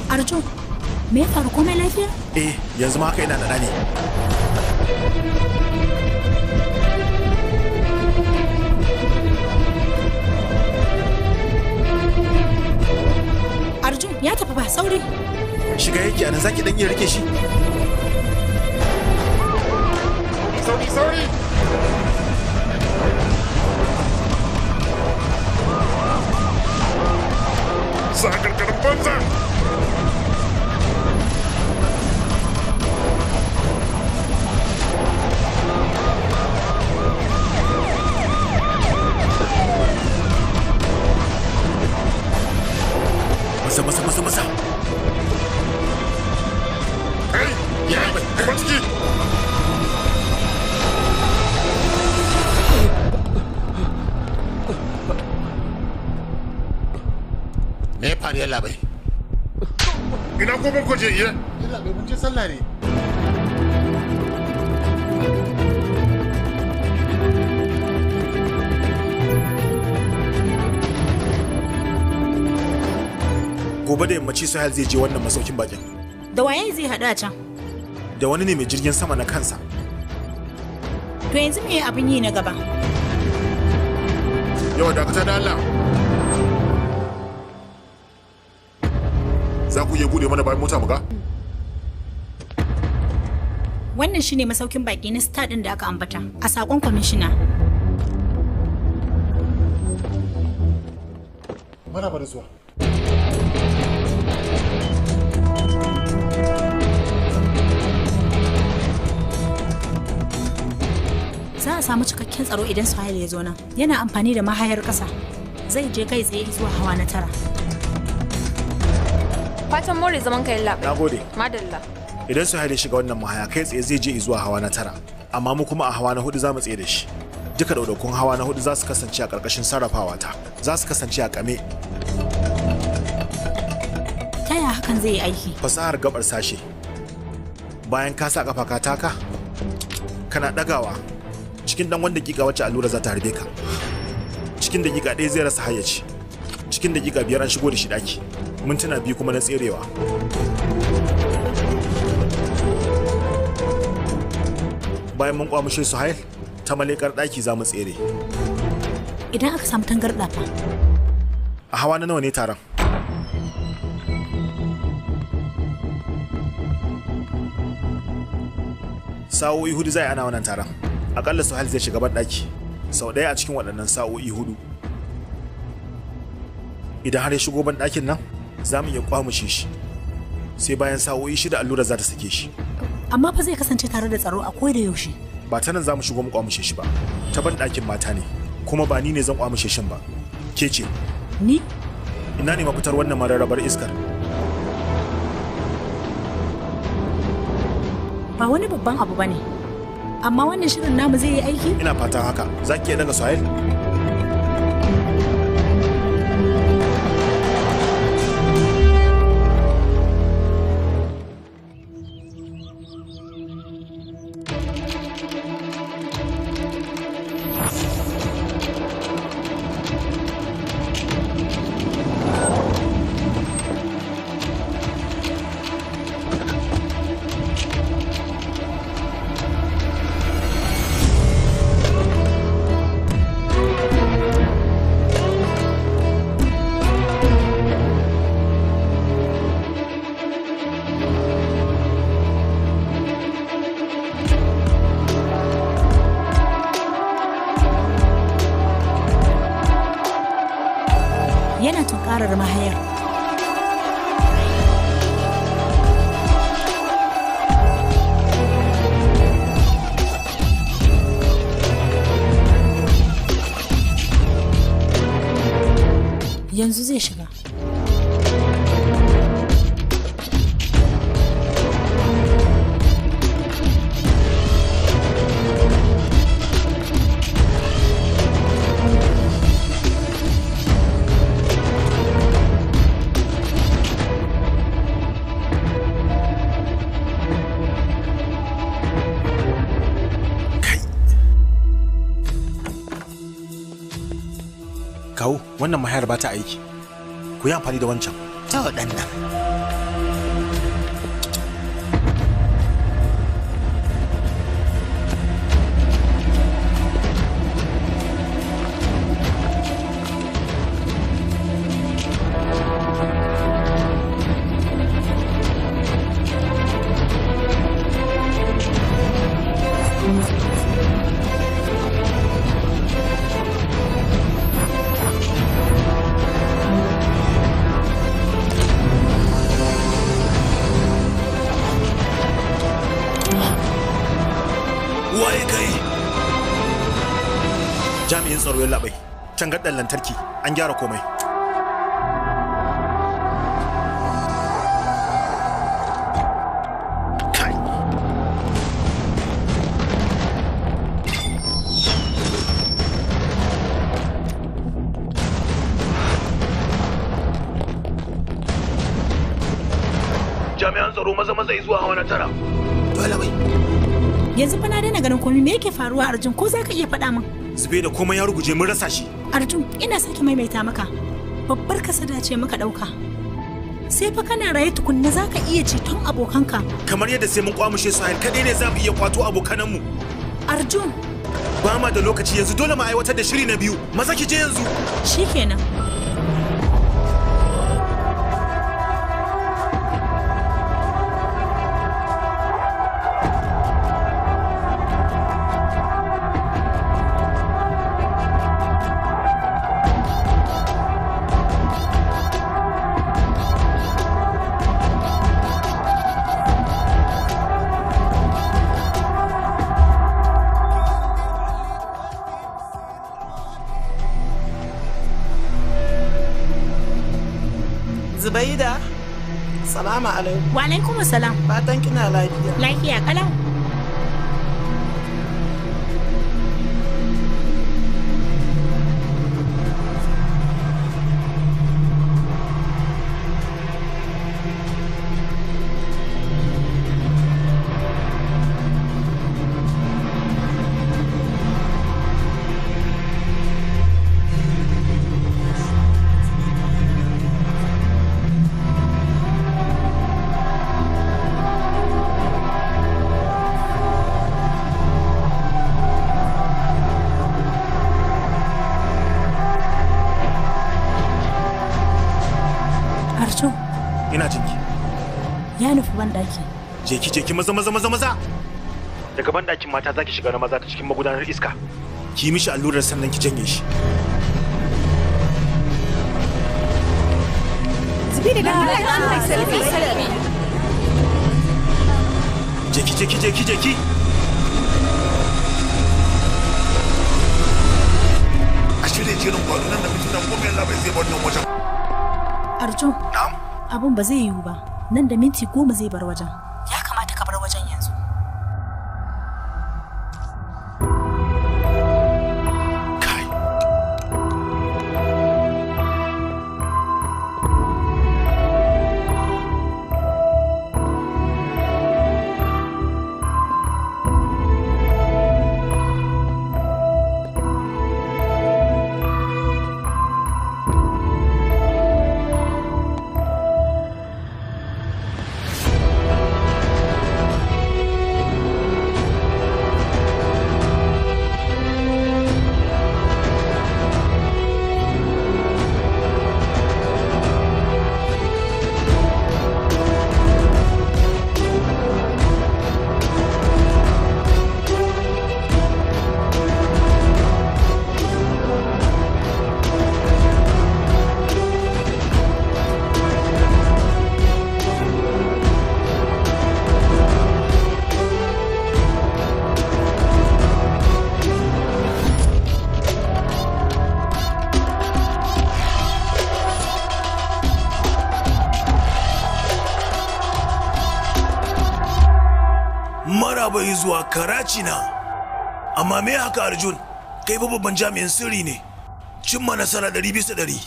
[SPEAKER 10] Arjun, me ya faru, komai lafiya?
[SPEAKER 4] Eh, yanzu ma haka ina da ne.
[SPEAKER 10] Arjun ya tafi ba sauri.
[SPEAKER 4] Shiga yake anan, zaki dan iya rike shi.
[SPEAKER 3] Sauri, sauri!
[SPEAKER 1] Sa karkarin banza!
[SPEAKER 4] Maza, maza, maza, maza.
[SPEAKER 1] Kai! Ya bai, ciki!
[SPEAKER 3] Me ya faru, yalla bai?
[SPEAKER 1] Ina ko mun kuje iya?
[SPEAKER 3] Yalla bai, mun je sallah ne.
[SPEAKER 4] Gobe da yammaci Suhail zai je wannan masaukin bakin.
[SPEAKER 10] Da waye zai haɗu a can?
[SPEAKER 4] Da wani ne mai jirgin sama na kansa.
[SPEAKER 10] To yanzu me abin yi na gaba?
[SPEAKER 5] Yawa, dakata da Allah. Za ku iya bude mana bayan mota mu ga?
[SPEAKER 10] Wannan shine masaukin baki na star din da aka ambata a sakon kwamishina.
[SPEAKER 2] Maraba da zuwa.
[SPEAKER 10] Za a samu cikakken tsaro idan Suhail ya zo nan. Yana amfani da mahayar ƙasa. Zai je kai tsaye zuwa hawa na 9.
[SPEAKER 7] Fatan more zaman ka, yalla bai.
[SPEAKER 4] Nagode.
[SPEAKER 7] Madalla.
[SPEAKER 4] Idan Suhail ya shiga wannan mahaya, kai tsaye zai je zuwa hawa na 9. Amma mu kuma a hawa na 4 za mu tsaye da shi. Duka ɗaiɗaikun hawa na 4 za su kasance a ƙarƙashin sarrafawa ta. Za su kasance a kame.
[SPEAKER 10] Ta yaya hakan zai yi aiki?
[SPEAKER 4] Fasahar gabar sashe. Bayan ka sa kafa ka taka, kana ɗagawa cikin dan wani dakika wacce allura za ta harbe ka. Cikin dakika 1 zai rasa hayyaci. Cikin dakika 5 an shigo da shi daki. Mintuna 2 kuma na tserewa. Bayan mun kwamushe Suhail, ta malekar daki za mu tsere.
[SPEAKER 10] Idan aka samu tangarɗa fa?
[SPEAKER 4] A hawa na nawa ne taron? Sa'o'i 4 zai ana wannan taron. Akalla Suhail zai shiga banɗaki sau ɗaya a cikin waɗannan sa'o'i 4. Idan har ya shigo banɗakin nan, za mu iya kwamushe shi. Sai bayan sa'o'i 6 allura za ta sake shi.
[SPEAKER 10] Amma fa zai kasance tare da tsaro a koda yaushe.
[SPEAKER 4] Ba ta nan za mu shigo mu kwamushe shi ba. Ta banɗakin mata ne, kuma ba ni ne zan kwamushe shin ba. Ke ce.
[SPEAKER 10] Ni?
[SPEAKER 4] Ina ne mafitar wannan mararrabar iskar?
[SPEAKER 10] Ba wani babban abu bane. Amma wannan shirin namu zai yi aiki?
[SPEAKER 4] Ina fatan haka. Za ki iya daga Suhail?
[SPEAKER 10] Yana tunkarar mahayar. Yanzu zai shiga.
[SPEAKER 4] Kawo wannan mahayar ba ta aiki. Ku yi amfani da wancan.
[SPEAKER 9] Ta waɗannan.
[SPEAKER 4] Waye kai? Jami'in tsaro ya labai. Tangarɗar lantarki an gyara komai. Kai.
[SPEAKER 1] Jami'an tsaro maza maza zuwa hawa na 9.
[SPEAKER 9] Dole bai.
[SPEAKER 10] Yanzu fa na daina ganin komai, me yake faruwa Arjun, ko zaka iya faɗa min?
[SPEAKER 4] Zube da komai ya ruguje, mun rasa shi.
[SPEAKER 10] Arjun, ina sake maimaita maka. Babbar kasada ce muka ɗauka. Sai fa kana raye tukunna zaka iya ceton abokanka.
[SPEAKER 4] Kamar yadda sai mun kwamushe Sahil kaɗai ne za mu iya kwato abokananmu.
[SPEAKER 10] Arjun,
[SPEAKER 4] Ba ma da lokaci yanzu, dole mu aiwatar da shiri na biyu. Maza ki je yanzu.
[SPEAKER 10] Shikenan.
[SPEAKER 11] Zubaida, salamu alaikum.
[SPEAKER 10] Wa alaikum salam.
[SPEAKER 11] Fatan kina lafiya.
[SPEAKER 10] Lafiya kalau. Arjun,
[SPEAKER 4] Ina jinki.
[SPEAKER 10] ya nufi banɗaki.
[SPEAKER 4] Je ki maza maza maza maza. Daga banɗakin mata zaki shiga na maza ta cikin magudanar iska. Ki yi mishi allurar sannan ki janye shi.
[SPEAKER 6] Zubi da dan Allah selfie selfie.
[SPEAKER 4] Je ki je ki je ki je ki.
[SPEAKER 5] A shirya jerin kwano nan da mintuna 10 yallabai zai bar nan wajen.
[SPEAKER 10] Arjun, abun ba zai yiwu ba. Nan da minti 10 zai bar wajen. Ya kamata ka bar wajen yanzu.
[SPEAKER 4] Kai.
[SPEAKER 12] Maraba zuwa Karachi na. Amma me haka Arjun? Kai fa babban jami'in sirri ne. Cimma nasara 100%.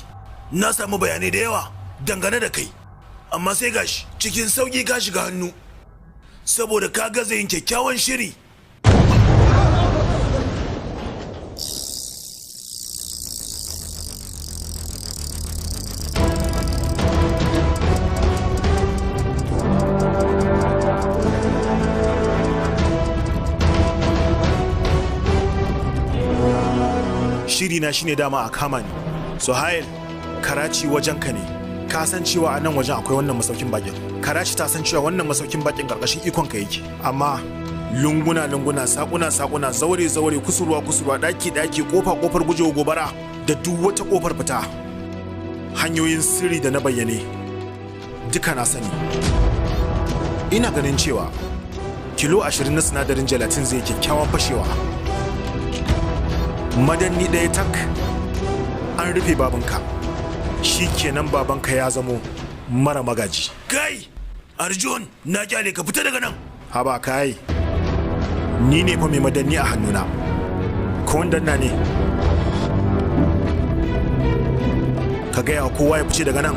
[SPEAKER 12] Na samu bayanai da yawa dangane da kai. Amma sai gashi cikin sauki ka shiga hannu. Saboda ka gaza yin kyakkyawan shiri.
[SPEAKER 4] Shiri na shine dama a kama ni. Suhail, Karachi wajen ka ne. Ka san cewa a nan wajen akwai wannan masaukin bakin. Karachi ta san cewa wannan masaukin bakin karkashin ikon ka yake. Amma lunguna lunguna, sakuna sakuna, zaure zaure, kusurwa kusurwa, daki daki, kofa kofar gujewa gobara da duk wata kofar fita. Hanyoyin sirri da na bayyane duka na sani. Ina ganin cewa kilo 20 na sinadarin gelatin zai kyakkyawan fashewa. Madanni ɗaya tak an rufe babanka. Shi kenan babanka ya zamo mara magaji.
[SPEAKER 12] Kai! Arjun, na kyale ka fita daga nan.
[SPEAKER 4] Haba kai, ni ne fa mai madanni a hannuna. Ko danna ne? Ka gaya wa kowa ya fice daga nan.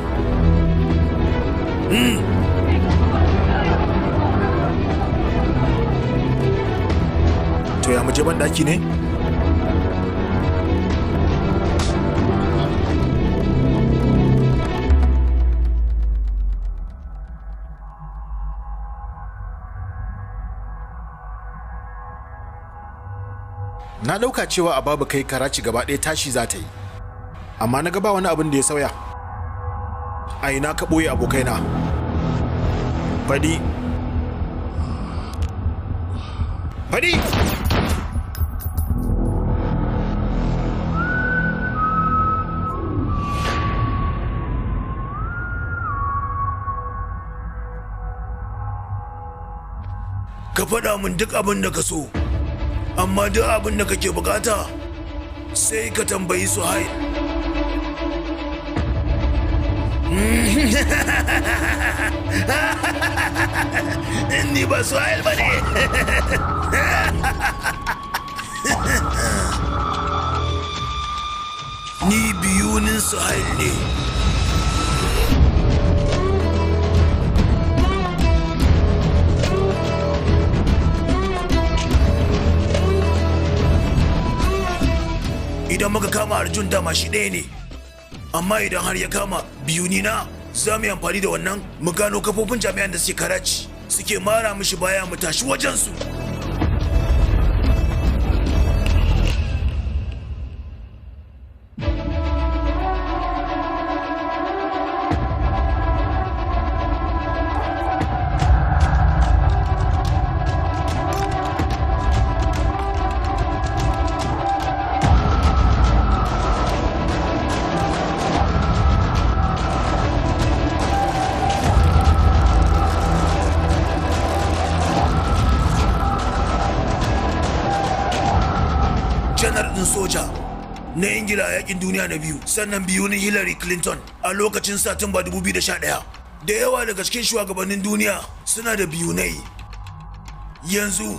[SPEAKER 4] To ya muje banɗaki ne? Na ɗauka cewa a babu kai Karachi gaba ɗaya tashi za ta yi. Amma na ga ba wani abin da ya sauya. A ina ka ɓoye abokaina? Faɗi. Faɗi!
[SPEAKER 12] Ka faɗa min duk abin da ka so. Amma duk abin da kake bukata sai ka tambayi Suhail. Ni ba Suhail ba ne. Ni biyunin Suhail ne. Idan muka kama Arjun dama shi ɗaya ne, amma idan har ya kama biyu na za mu yi amfani da wannan mu gano kafofin jami'an da suke Karachi suke mara mishi baya mu tashi wajensu. Soja na Ingila a yakin duniya na biyu, sannan biyu na Hillary Clinton a lokacin Satumba 2011. Da yawa daga cikin shugabannin duniya suna da biyunai. Yanzu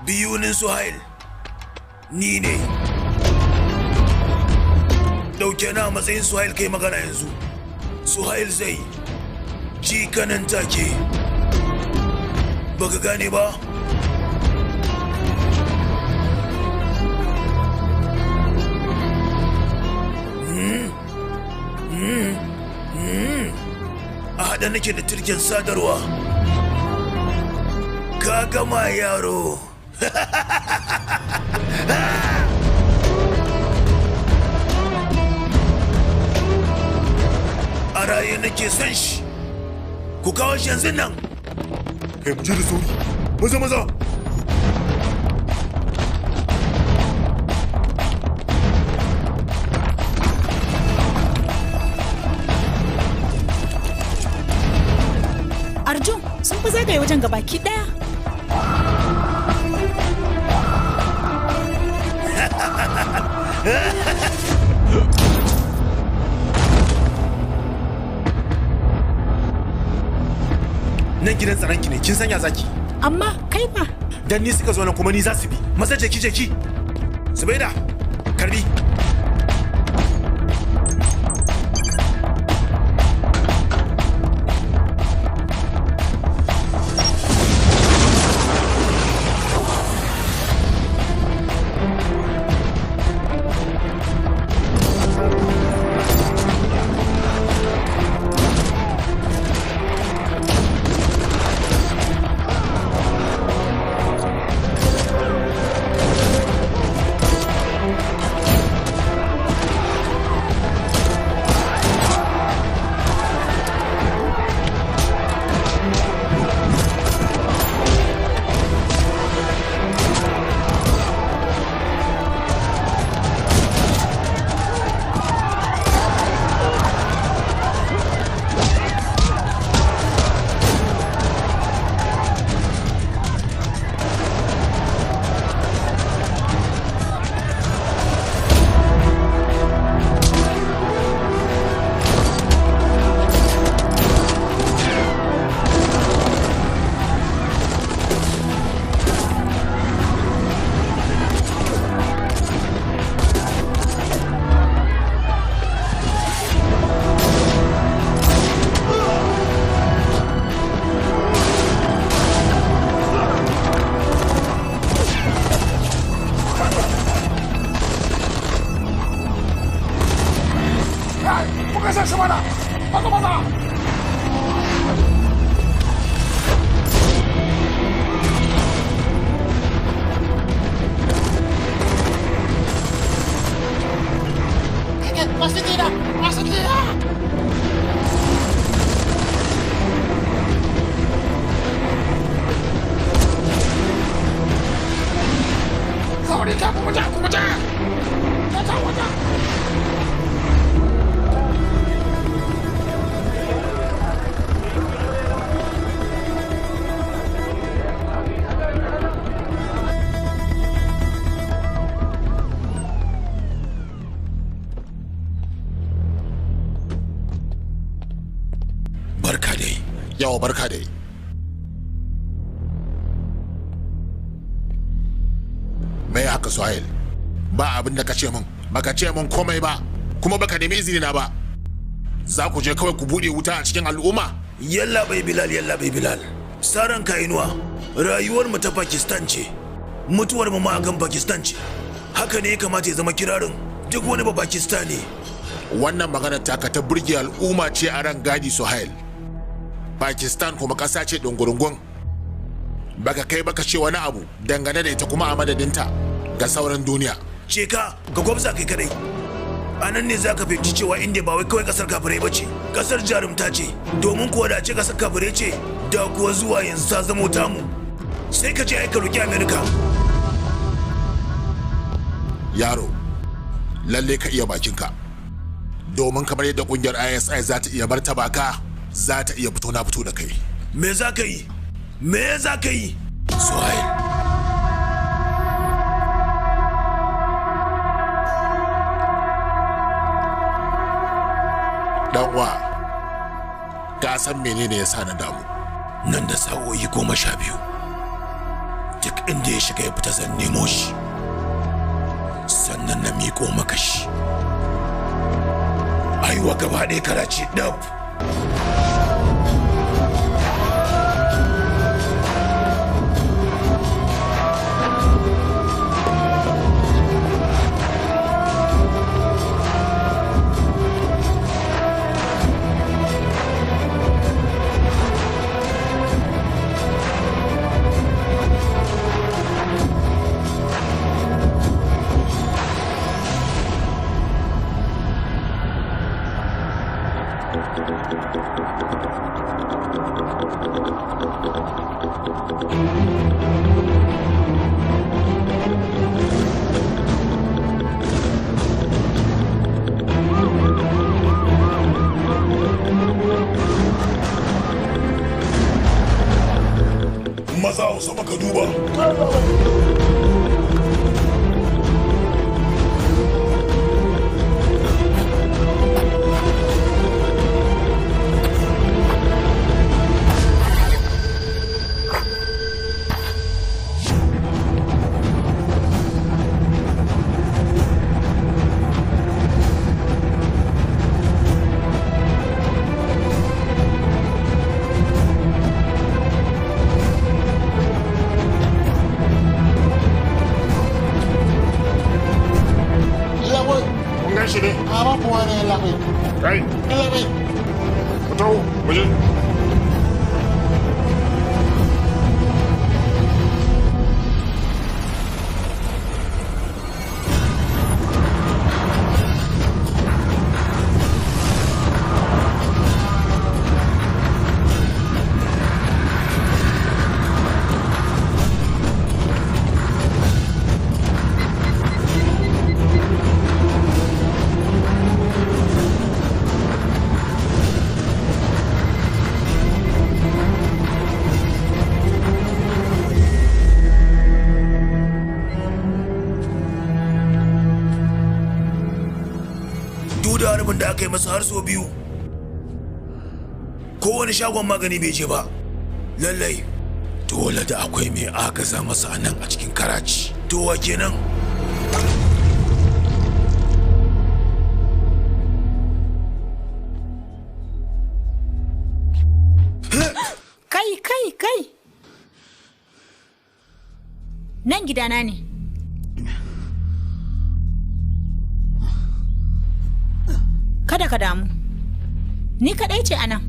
[SPEAKER 12] biyunin Suhail ni ne. Dauke na matsayin Suhail kai magana yanzu. Suhail zai ji kanan take. Baka gane ba? A haɗe nake da turken sadarwa. Ka gama yaro. A raye nake son shi. Ku kawo shi yanzu nan.
[SPEAKER 5] Kai mu je da sauri. Maza maza.
[SPEAKER 10] Arjun, sun fi zagaye wajen gabaki ɗaya.
[SPEAKER 4] Nan gidan tsaronki ne, kin sanya zaki.
[SPEAKER 10] Amma kai fa.
[SPEAKER 4] Dan ni suka zo nan kuma ni za su bi. Maza jeki jeki. Zubaida, karbi.
[SPEAKER 12] Barka dai.
[SPEAKER 3] Yawa barka dai. Me haka Suhail? Ba abin da ka ce min, baka ce min komai ba, kuma baka nemi izini na ba. Za ku je kawai ku bude wuta a cikin al'umma?
[SPEAKER 12] Yalla bai Bilal, yalla bai Bilal. Saran kainuwa, rayuwar mu ta Pakistan ce. Mutuwar mu ma akan Pakistan ce. Haka ne ya kamata ya zama kirarin duk wani ba Pakistani.
[SPEAKER 3] Wannan magana taka ta burge al'umma ce a ran gadi Suhail. Pakistan kuma ƙasa ce ɗungurungun. Baka kai baka ce wani abu dangane da ita kuma a madadinta ga sauran duniya.
[SPEAKER 12] Ce ka ga gwamza kai kadai. A nan ne za ka fahimci cewa India ba wai kawai ƙasar kafirai ba ce, ƙasar jarumta ce, domin kuwa da ce ƙasar kafirai ce, da kuwa zuwa yanzu ta zamo tamu. Sai ka ce ai ka roki Amerika.
[SPEAKER 3] Yaro, lalle ka iya bakinka. Domin kamar yadda kungiyar ISI za ta iya martaba ka, za ta iya fito na fito da kai.
[SPEAKER 12] Me za ka yi? Me za ka yi? Suhail.
[SPEAKER 3] Dan uwa, ka san menene ya sa na damu?
[SPEAKER 12] Nan da sa'o'i 12, duk inda ya shiga ya fita zan nemo shi, sannan na miƙo maka shi. Aiwa gaba ɗaya Karachi ɗab.
[SPEAKER 5] Maza hausa maka duba.
[SPEAKER 12] Da aka yi masa har sau 2, kowane shagon magani bai je ba. Lallai dole da akwai mai agaza masa a nan a cikin Karachi. To wa kenan?
[SPEAKER 10] Kai kai kai, nan gidana ne. Kada ka damu, ni kaɗai ce a nan.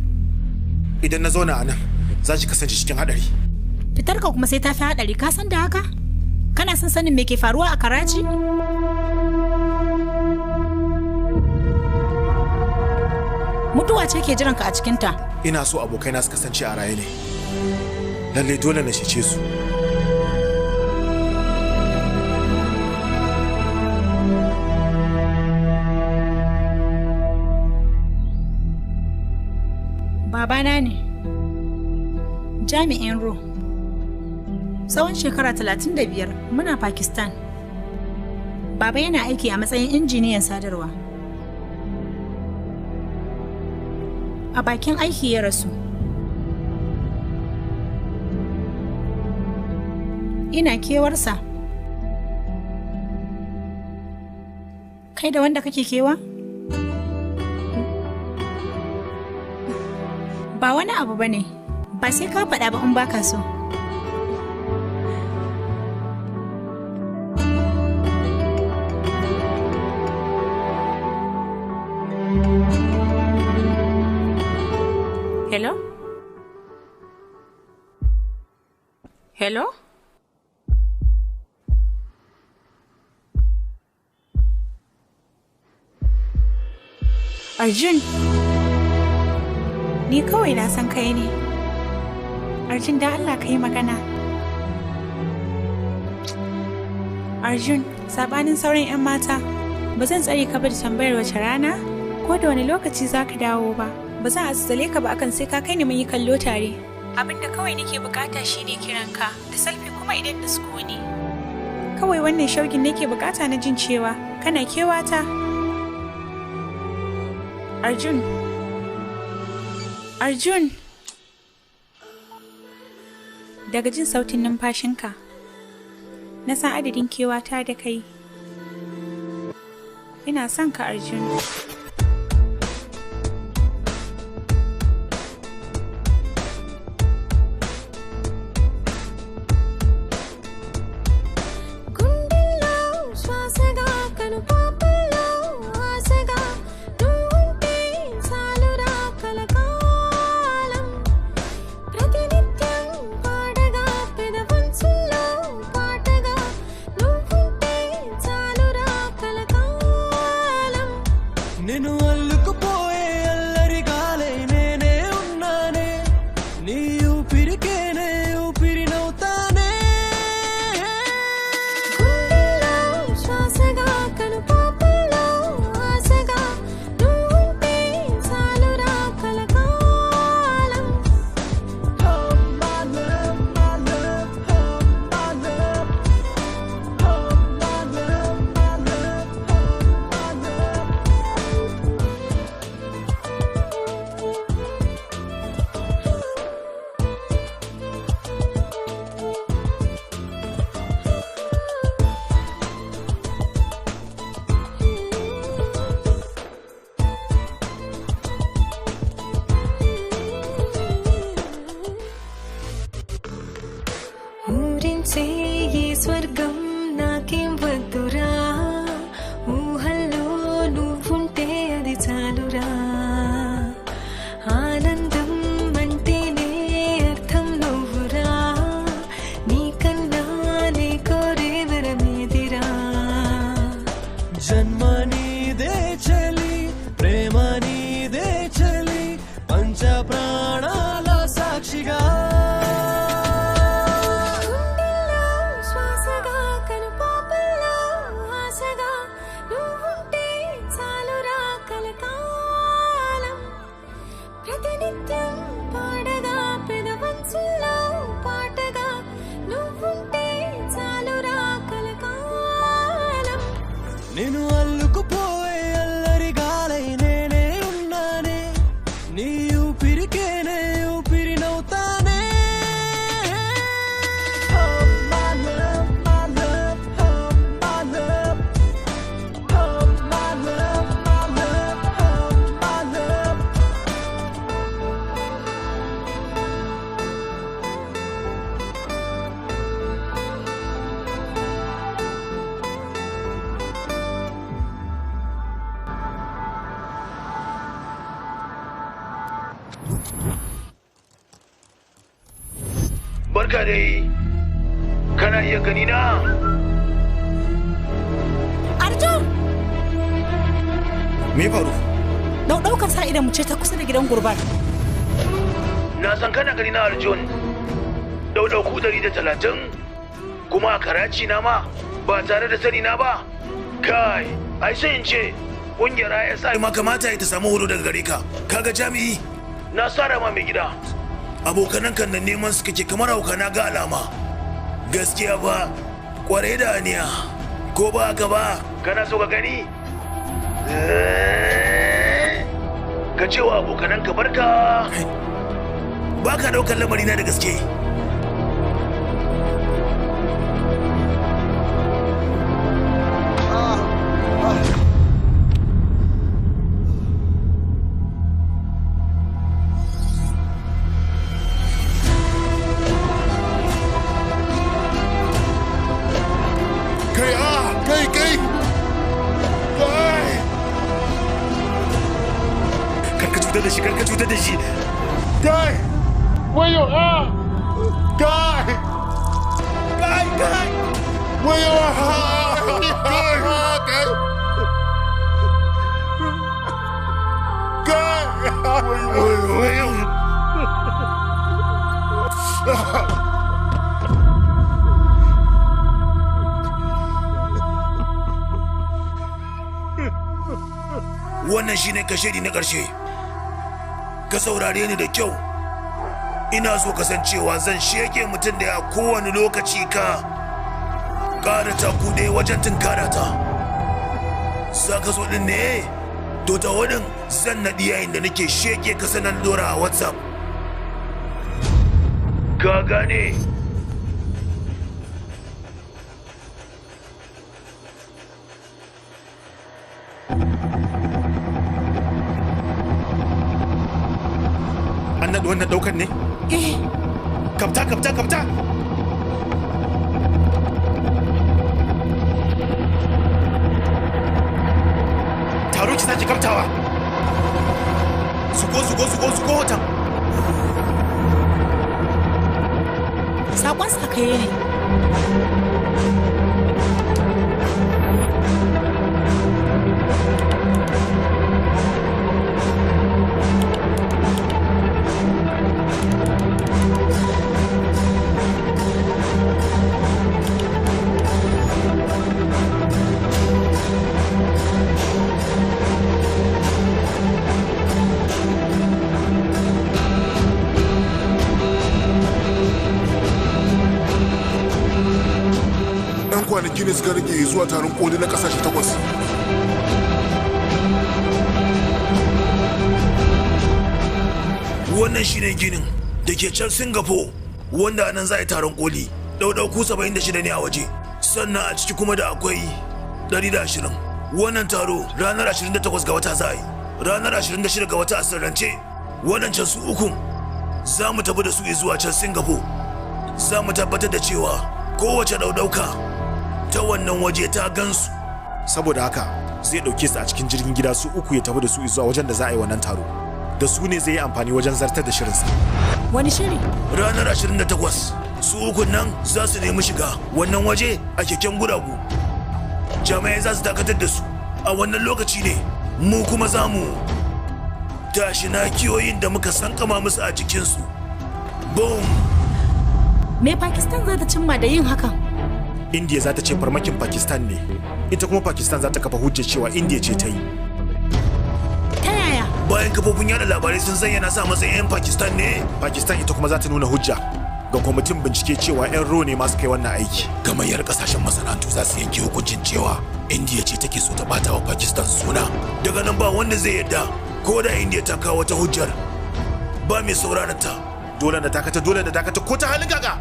[SPEAKER 4] Idan na zauna a nan, za ki kasance cikin haɗari.
[SPEAKER 10] Fitarka kuma sai ta fi haɗari, ka san da haka? Kana son sanin me ke faruwa a Karachi? Mutuwa ce ke jiranka a cikinta.
[SPEAKER 4] Ina so abokaina su kasance a raye ne. Lallai dole na cece su.
[SPEAKER 10] Babana ne. Jami'in Ro. Tsawon shekara 35 muna Pakistan. Baba yana aiki a matsayin injiniyan sadarwa. A bakin aiki ya rasu. Ina kewarsa. Kai da wanda kake kewa? Ba wani abu bane, ba sai ka faɗa ba in baka so.
[SPEAKER 6] Hello? Hello? Arjun, ni kawai na san kai ne. Arjun, da Allah ka yi magana. Arjun, sabanin sauran 'yan mata, ba zan tsare ka ba da tambayar wace rana ko da wani lokaci za ka dawo ba. Ba zan azzale ka ba akan sai ka kai ni mun yi kallo tare. Abin da kawai nake bukata shine kiranka da selfie kuma idan da sukuni. Kawai wannan shaugin nake bukata na jin cewa kana kewata. Arjun. Arjun. Daga jin sautin numfashinka, na san adadin kewata da kai. Ina son ka, Arjun.
[SPEAKER 13] గుండెల్లో శ్వాసగా కనుపాపల్లో ఆశగా నువ్వుంటే చాలురా కలకాలం. ప్రతినిత్యం పాడగా పెదవంచుల్లో పాటగా నువ్వుంటే చాలురా కలకాలం.
[SPEAKER 14] నిన్ను అల్లుకుపోయే అల్లరి గాలై నేనే ఉన్నానే, నీ ఊపిరికేనే ఊపిరినవుతానే.
[SPEAKER 13] గుండెల్లో శ్వాసగా కనుపాపల్లో ఆశగా నువ్వుంటే చాలురా కలకాలం.
[SPEAKER 14] My love, my love, oh, my love. Oh, my love, my love, oh, my love.
[SPEAKER 13] ఊరించే ఈ స్వర్గం నాకేం వద్దురా, ఊహల్లో నువ్వుంటే అది చాలురా. ఆనందం అంటేనే అర్థం నువ్వురా, నీకన్నా నే కోరే వరమేదిరా.
[SPEAKER 14] జన్మ నీదే చలి, ప్రేమ నీదే చలి, పంచ ప్రాణాల సాక్షిగా.
[SPEAKER 13] గుండెల్లో శ్వాసగా కనుపాపల్లో ఆశగా నువ్వుంటే చాలురా కలకాలం. ప్రతినిత్యం పాడగా పెదవంచుల్లో పాటగా నువ్వుంటే చాలురా కలకాలం.
[SPEAKER 14] నేను అల్లుకుపోయే అల్లరి గాలై నేనే ఉన్నానే, నీ ఊపిరికేనే ఊపిరినవుతానే. Oh, my love, my love, oh, my love. Oh, my love, my love, oh, my love.
[SPEAKER 12] Barka dai. Kana iya gani na?
[SPEAKER 10] Arjun!
[SPEAKER 4] Me faru?
[SPEAKER 10] Daukar sa idan mu ce ta kusa da gidan gurbar.
[SPEAKER 12] Na san kana gani na, Arjun. Ɗauɗauku 130 kuma a Karachi na ma ba tare da sani na ba. Kai, ai sai in ce ƙungiyar ISI ma kamata ya ta samu horo daga gare ka. Kaga jami'i, Na sara ma mai gida. Abokanan kan nan neman su kake kamar hauka na ga alama. Gaskiya ba, kwarai da aniya. Ko ba haka ba? Kana so ka gani? Ka ce wa abokanan ka barka. Ba ka daukar lamari na da gaske.
[SPEAKER 5] Kai kai kai kai,
[SPEAKER 12] karka cutar da shi, karka cutar da shi.
[SPEAKER 5] Kai, wayo kai
[SPEAKER 12] kai kai,
[SPEAKER 5] wayo kai kai kai, wayo wayo.
[SPEAKER 12] Wannan shine kashedi na ƙarshe. Ka saurare ni da kyau. Ina so kasancewa zan sheke mutum da ya kowane lokaci ka ƙara taku ɗaya wajen tunkara ta. Za ka so ɗin ne? To ta wadin zan naɗi yayin da nake sheke ka sanan dora a WhatsApp. Ka gane?
[SPEAKER 4] An naɗi wannan ɗaukar ne?
[SPEAKER 10] Eh.
[SPEAKER 4] Kafta, kafta, kafta! Taro ki sake kaftawa! Suko, suko, suko, suko hoton!
[SPEAKER 10] Sakon sakaye ne.
[SPEAKER 2] Yan kwanaki ne suka rage zuwa taron koli na kasashe 8.
[SPEAKER 12] Wannan shine ginin da ke can Singapore wanda anan za a yi taron koli. Ɗauɗauku 76 ne a waje, sannan a ciki kuma da akwai 120. Wannan taro ranar 28 ga wata za a yi, ranar 26 ga wata a sirrance. Waɗancan su ukun za mu tafi da su zuwa can Singapore. Za mu tabbatar da cewa kowace ɗauɗauka ta wannan waje ta gansu.
[SPEAKER 4] Saboda haka zai ɗauke su a cikin jirgin gida su uku ya tafi da su zuwa wajen da za a yi wannan taro. Da su ne zai yi amfani wajen zartar da shirinsa.
[SPEAKER 10] Wani shiri?
[SPEAKER 12] Ranar 28 su ukun nan za su nemi shiga wannan waje a keken guragu. Jami'ai za su dakatar da su. A wannan lokaci ne mu kuma za mu tashi nakiyoyin da muka sankama musu a jikinsu. Boom!
[SPEAKER 10] Me Pakistan za ta cimma da yin hakan?
[SPEAKER 4] India za ta ce farmakin Pakistan ne. Ita kuma Pakistan za ta kafa hujjar cewa India ce ta yi.
[SPEAKER 10] Ta yaya?
[SPEAKER 12] Bayan kafofin yada labarai sun zayyana sa matsayin 'yan Pakistan ne.
[SPEAKER 4] Pakistan ita kuma za ta nuna hujja ga kwamitin bincike cewa 'yan ro ne masu kai wannan aiki.
[SPEAKER 12] Gamayyar kasashen masana'antu za su yanke hukuncin cewa India ce take so ta bata wa Pakistan suna. Daga nan ba wanda zai yadda ko da India ta kawo wata hujjar ba mai sauraron ta.
[SPEAKER 4] Dole na dakata, dole na dakata ko ta halin gaga.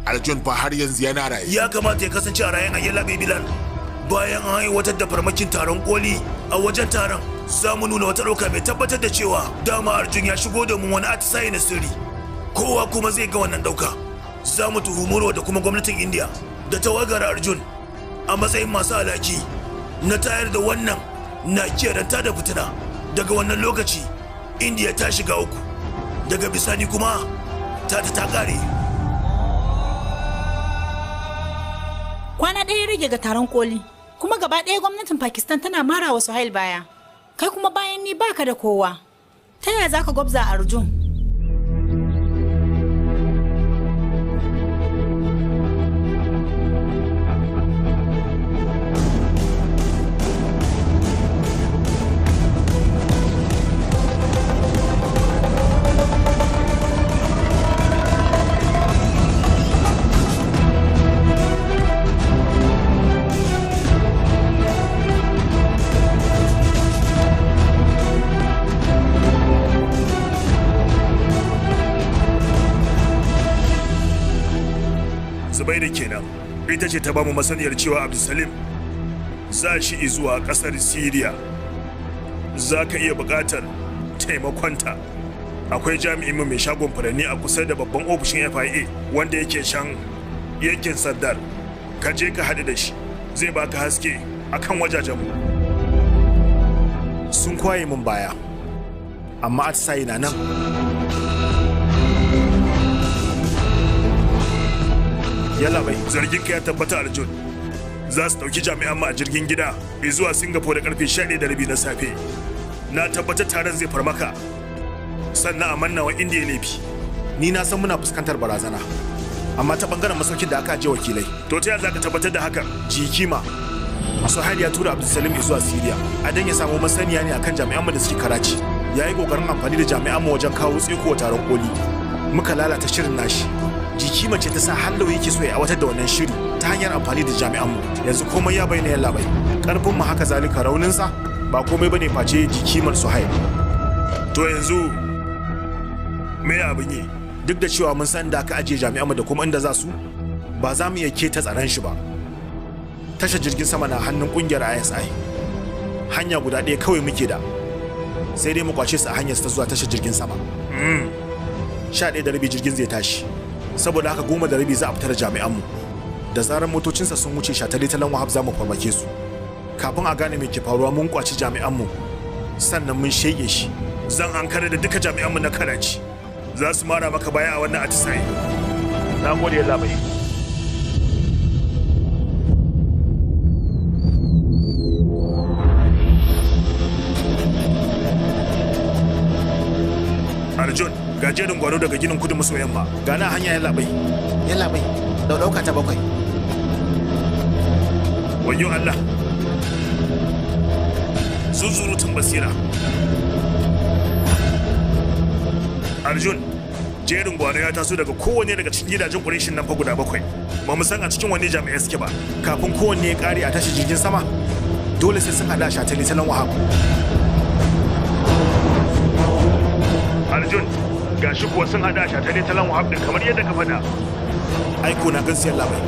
[SPEAKER 3] Arjun fa har yanzu yana raye.
[SPEAKER 12] Ya kamata ya kasance a rayen Ayyala Bai Bilal. Bayan an aiwatar da farmakin taron koli a wajen taron, za mu nuna wata ɗauka mai tabbatar da cewa dama Arjun ya shigo da mu wani atisaye na sirri. Kowa kuma zai ga wannan ɗauka. Za mu tuhumi da kuma gwamnatin India da tawagar Arjun a matsayin masu alaki na tayar da wannan na kiranta da fitina. Daga wannan lokaci, India ta shiga uku. Daga bisani kuma ta ta kare.
[SPEAKER 10] Kwana ɗaya rage ga taron koli, kuma gaba ɗaya gwamnatin Pakistan tana mara wa Suhail baya. Kai kuma bayan ni baka da kowa. Ta yaya zaka gwabza Arjun?
[SPEAKER 1] Zubaida kenan. Ita ce ta bamu masaniyar cewa Abdulsalim za shi zuwa kasar Syria. Za ka iya buƙatar taimakonta. Akwai jami'in mu mai shagon furanni a kusa da babban ofishin FIA wanda yake shan yankin Sardar. Ka je ka haɗu da shi, zai baka haske akan wajajenmu.
[SPEAKER 4] Sun kwaye mun baya, amma atisaye na nan.
[SPEAKER 1] Yalla bai, zargin ka ya tabbata Arjun. Za su ɗauki jami'an mu a jirgin gida zuwa Singapore da karfe 11:30 na safe. Na tabbatar taron zai farmaka. Sannan a manna wa Indiya laifi.
[SPEAKER 4] Ni na san muna fuskantar barazana, amma ta bangaren masaukin da aka ajiye wakilai.
[SPEAKER 1] To ta yaya za ka tabbatar da hakan?
[SPEAKER 4] Jikima. Suhail ya tura Abdulsalim zuwa Syria. A dan ya samu masaniya ne akan jami'an mu da suke Karachi. Ya yi kokarin amfani da jami'an mu wajen kawo tsaiko wa taron koli. Muka lalata shirin nashi. Jikima ce ta sa Hallo yake so ya aiwatar da wannan shiri ta hanyar amfani da jami'an mu. Yanzu komai ya bayyana yalla bai. Karfin mu haka zalika raunin sa ba komai bane face jikimar Suhail.
[SPEAKER 1] To yanzu me abin yi?
[SPEAKER 4] Duk da cewa mun san da aka ajiye jami'an mu da kuma inda za su, ba za mu iya keta tsaron shi ba. Tashar jirgin sama na hannun kungiyar ISI. Hanya guda ɗaya kawai muke da, sai dai mu kwace su a hanyar su ta zuwa tashar jirgin sama. 11:30 jirgin zai tashi, saboda haka 10:30 za a fitar jami'an mu. Da zarar motocinsa sun wuce shataletalen Wahab za mu farmake su. Kafin a gane me ke faruwa mun kwaci jami'an mu, sannan mun shege shi.
[SPEAKER 1] Zan ankara da duka jami'an mu na Karachi. Za su mara maka baya a wannan atisaye.
[SPEAKER 4] Na gode yalla bai.
[SPEAKER 1] Arjun, ga jerin gwano daga ginin kudu maso yamma.
[SPEAKER 4] Ga na hanya yalla bai.
[SPEAKER 9] Yalla bai, dauka ta 7.
[SPEAKER 1] Wayyo Allah. Zunzurutun basira. Arjun, jerin gwano ya taso daga kowanne daga cikin gidajen Qurayshin nan fa guda 7. Ba mu san a cikin wanne jami'ai suke ba.
[SPEAKER 4] Kafin kowanne ya kare a tashi jirgin sama, dole sai sun hada shataletalen Wahab.
[SPEAKER 1] Arjun, gashi kuwa sun hada shataletalen Wahab din kamar yadda ka faɗa.
[SPEAKER 4] Aiko na gan siyan labai.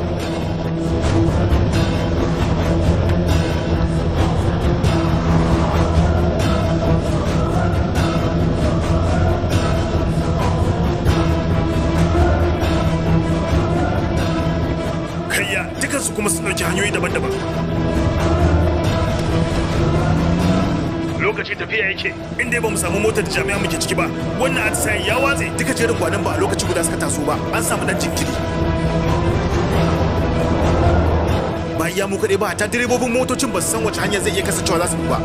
[SPEAKER 1] Kayya, dukansu kuma sun ɗauki hanyoyi daban-daban. Lokaci tafiya yake, inda ba mu samu motar da jami'a muke ciki ba, wannan atisayen ya watse.
[SPEAKER 4] Duka jerin gwanon ba a lokaci guda suka taso ba, an samu dan jinkiri. Ba iya mu kaɗai ba, ta direbobin motocin ba su san wace hanya zai iya kasancewa za su bi ba.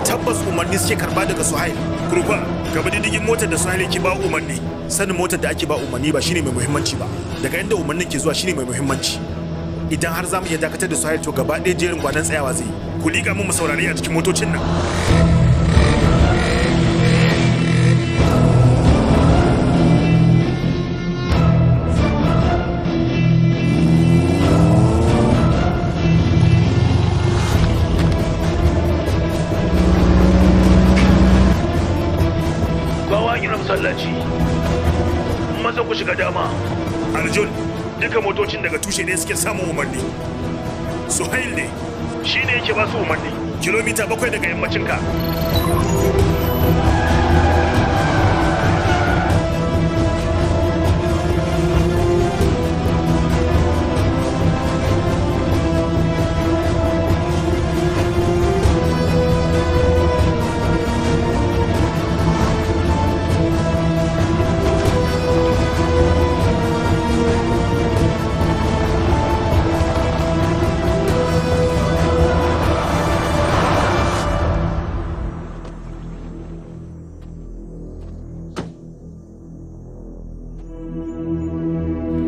[SPEAKER 4] Tabbas umarni suke karba daga Suhail.
[SPEAKER 1] Kurfa, ka bi diddigin motar da Suhail yake ba umarni.
[SPEAKER 4] Sanin motar da ake ba umarni ba shine mai muhimmanci ba. Daga inda umarnin ke zuwa shine mai muhimmanci. Idan har za mu iya dakatar da Suhail to gaba ɗaya jerin gwanon tsayawa zai yi.
[SPEAKER 1] Ku liƙa mu saurari a cikin motocin nan.
[SPEAKER 12] Gawa gina masallaci. Maza ku shiga dama.
[SPEAKER 1] Arjun, duka motocin daga tushe ne suke samun umarni. Suhail ne, shi ne yake ba su umarni. Kilomita 7 daga yammacin ka.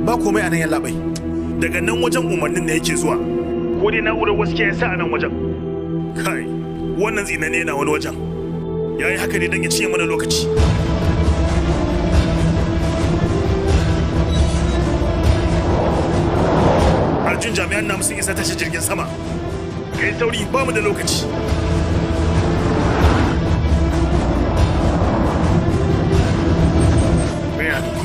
[SPEAKER 4] Ba komai a nan yalla bai.
[SPEAKER 1] Daga nan wajen umarnin ne yake zuwa. Ko dai na'urar wasu ke sa a nan wajen. Kai, wannan tsinane na wani wajen. Ya yi haka ne don ya cinye mana lokaci. Arjun, jami'an namu sun isa tashar jirgin sama. Kai sauri, ba mu da lokaci. Me ya kuma?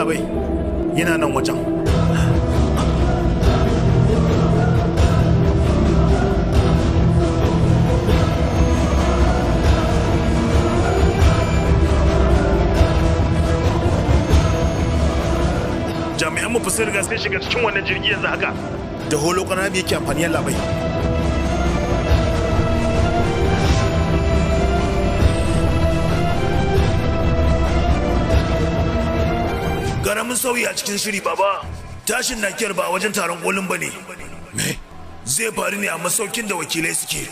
[SPEAKER 4] Yallaɓai, yana nan wajen.
[SPEAKER 1] Jami'an mu fa sun riga sun shiga cikin wannan jirgi yanzu haka.
[SPEAKER 4] Da holo ƙarami yake amfani, yallaɓai.
[SPEAKER 12] Karamin sauyi a cikin shiri, baba. Tashin nakiyar ba a wajen taron kolin ba ne. Me? Zai faru ne a masaukin da wakilai suke.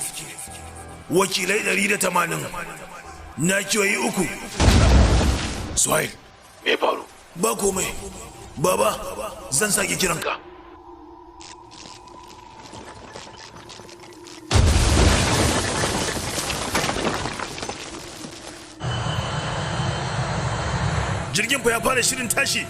[SPEAKER 12] Wakilai 180. Nakiyoyi 3. Suhail, me faru? Ba komai. Baba, zan sake kiranka.
[SPEAKER 1] Jirgin fa ya fara shirin tashi.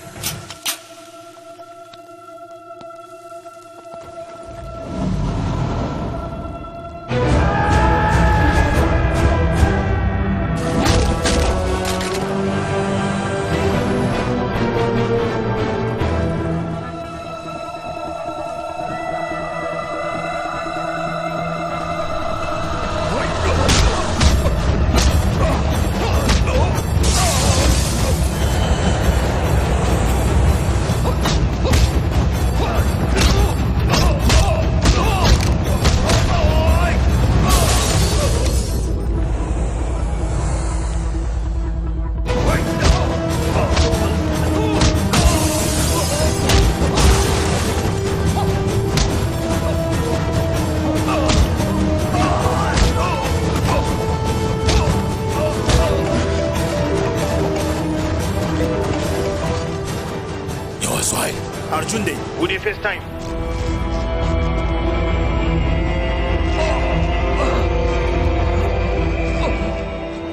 [SPEAKER 12] Yawa Suhail.
[SPEAKER 4] Arjun dai.
[SPEAKER 1] Bude FaceTime.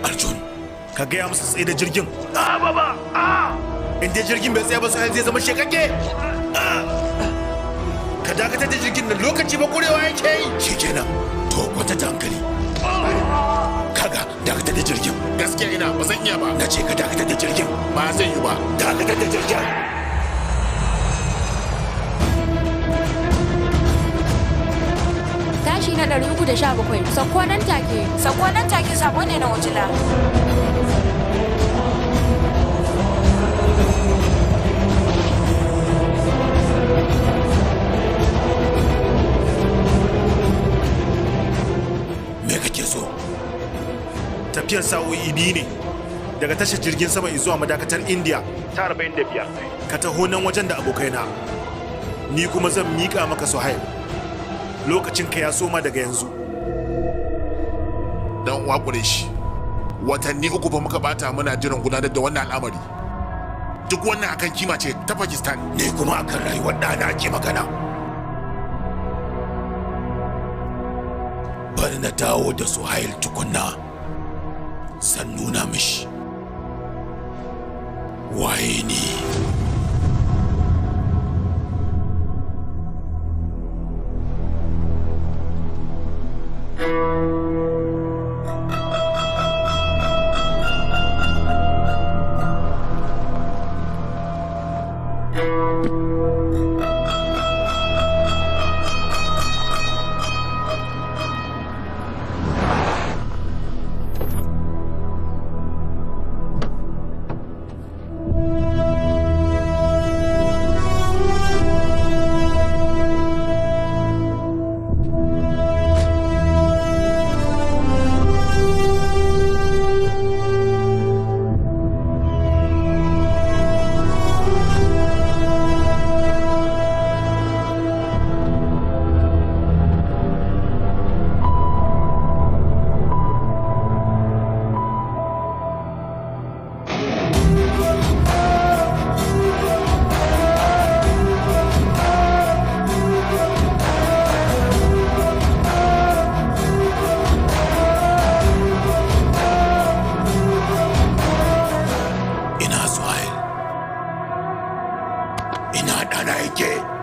[SPEAKER 12] Arjun.
[SPEAKER 4] Ka gaya musu tsaye da jirgin.
[SPEAKER 1] Ah, baba! Ah!
[SPEAKER 4] In dai jirgin bai tsaya ba, Suhail zai zama shekakke. Ka dakatar da jirgin nan, lokaci ba kurewa yake yi.
[SPEAKER 12] Shikenan. To kwata da hankali. Kaga, dakatar da jirgin.
[SPEAKER 3] Gaskiya ina ba zan iya ba.
[SPEAKER 12] Na ce ka dakatar da jirgin.
[SPEAKER 3] Ba zai yi ba.
[SPEAKER 12] Dakatar da jirgin.
[SPEAKER 7] Tashi na 317, sauko nan take.
[SPEAKER 6] Sauko nan take sako ne na wajila.
[SPEAKER 12] Me kake so?
[SPEAKER 4] Tafiyar sa'o'i 2 ne daga tashar jirgin sama zuwa madakatar India
[SPEAKER 1] ta 45.
[SPEAKER 4] Ka taho nan wajen da abokaina. Ni kuma zan miƙa maka Suhail. Lokacin ka ya soma daga yanzu.
[SPEAKER 3] Dan uwa Quraishi, watanni 3 fa muka bata muna jiran gudanar da wannan al'amari. Duk wannan akan kima ce ta Pakistan.
[SPEAKER 12] Ne kuma akan rayuwar ɗana ake magana. Bari na dawo da Suhail tukunna. Zan nuna mishi waye ni. Ina Suhail. Ina ɗana yake.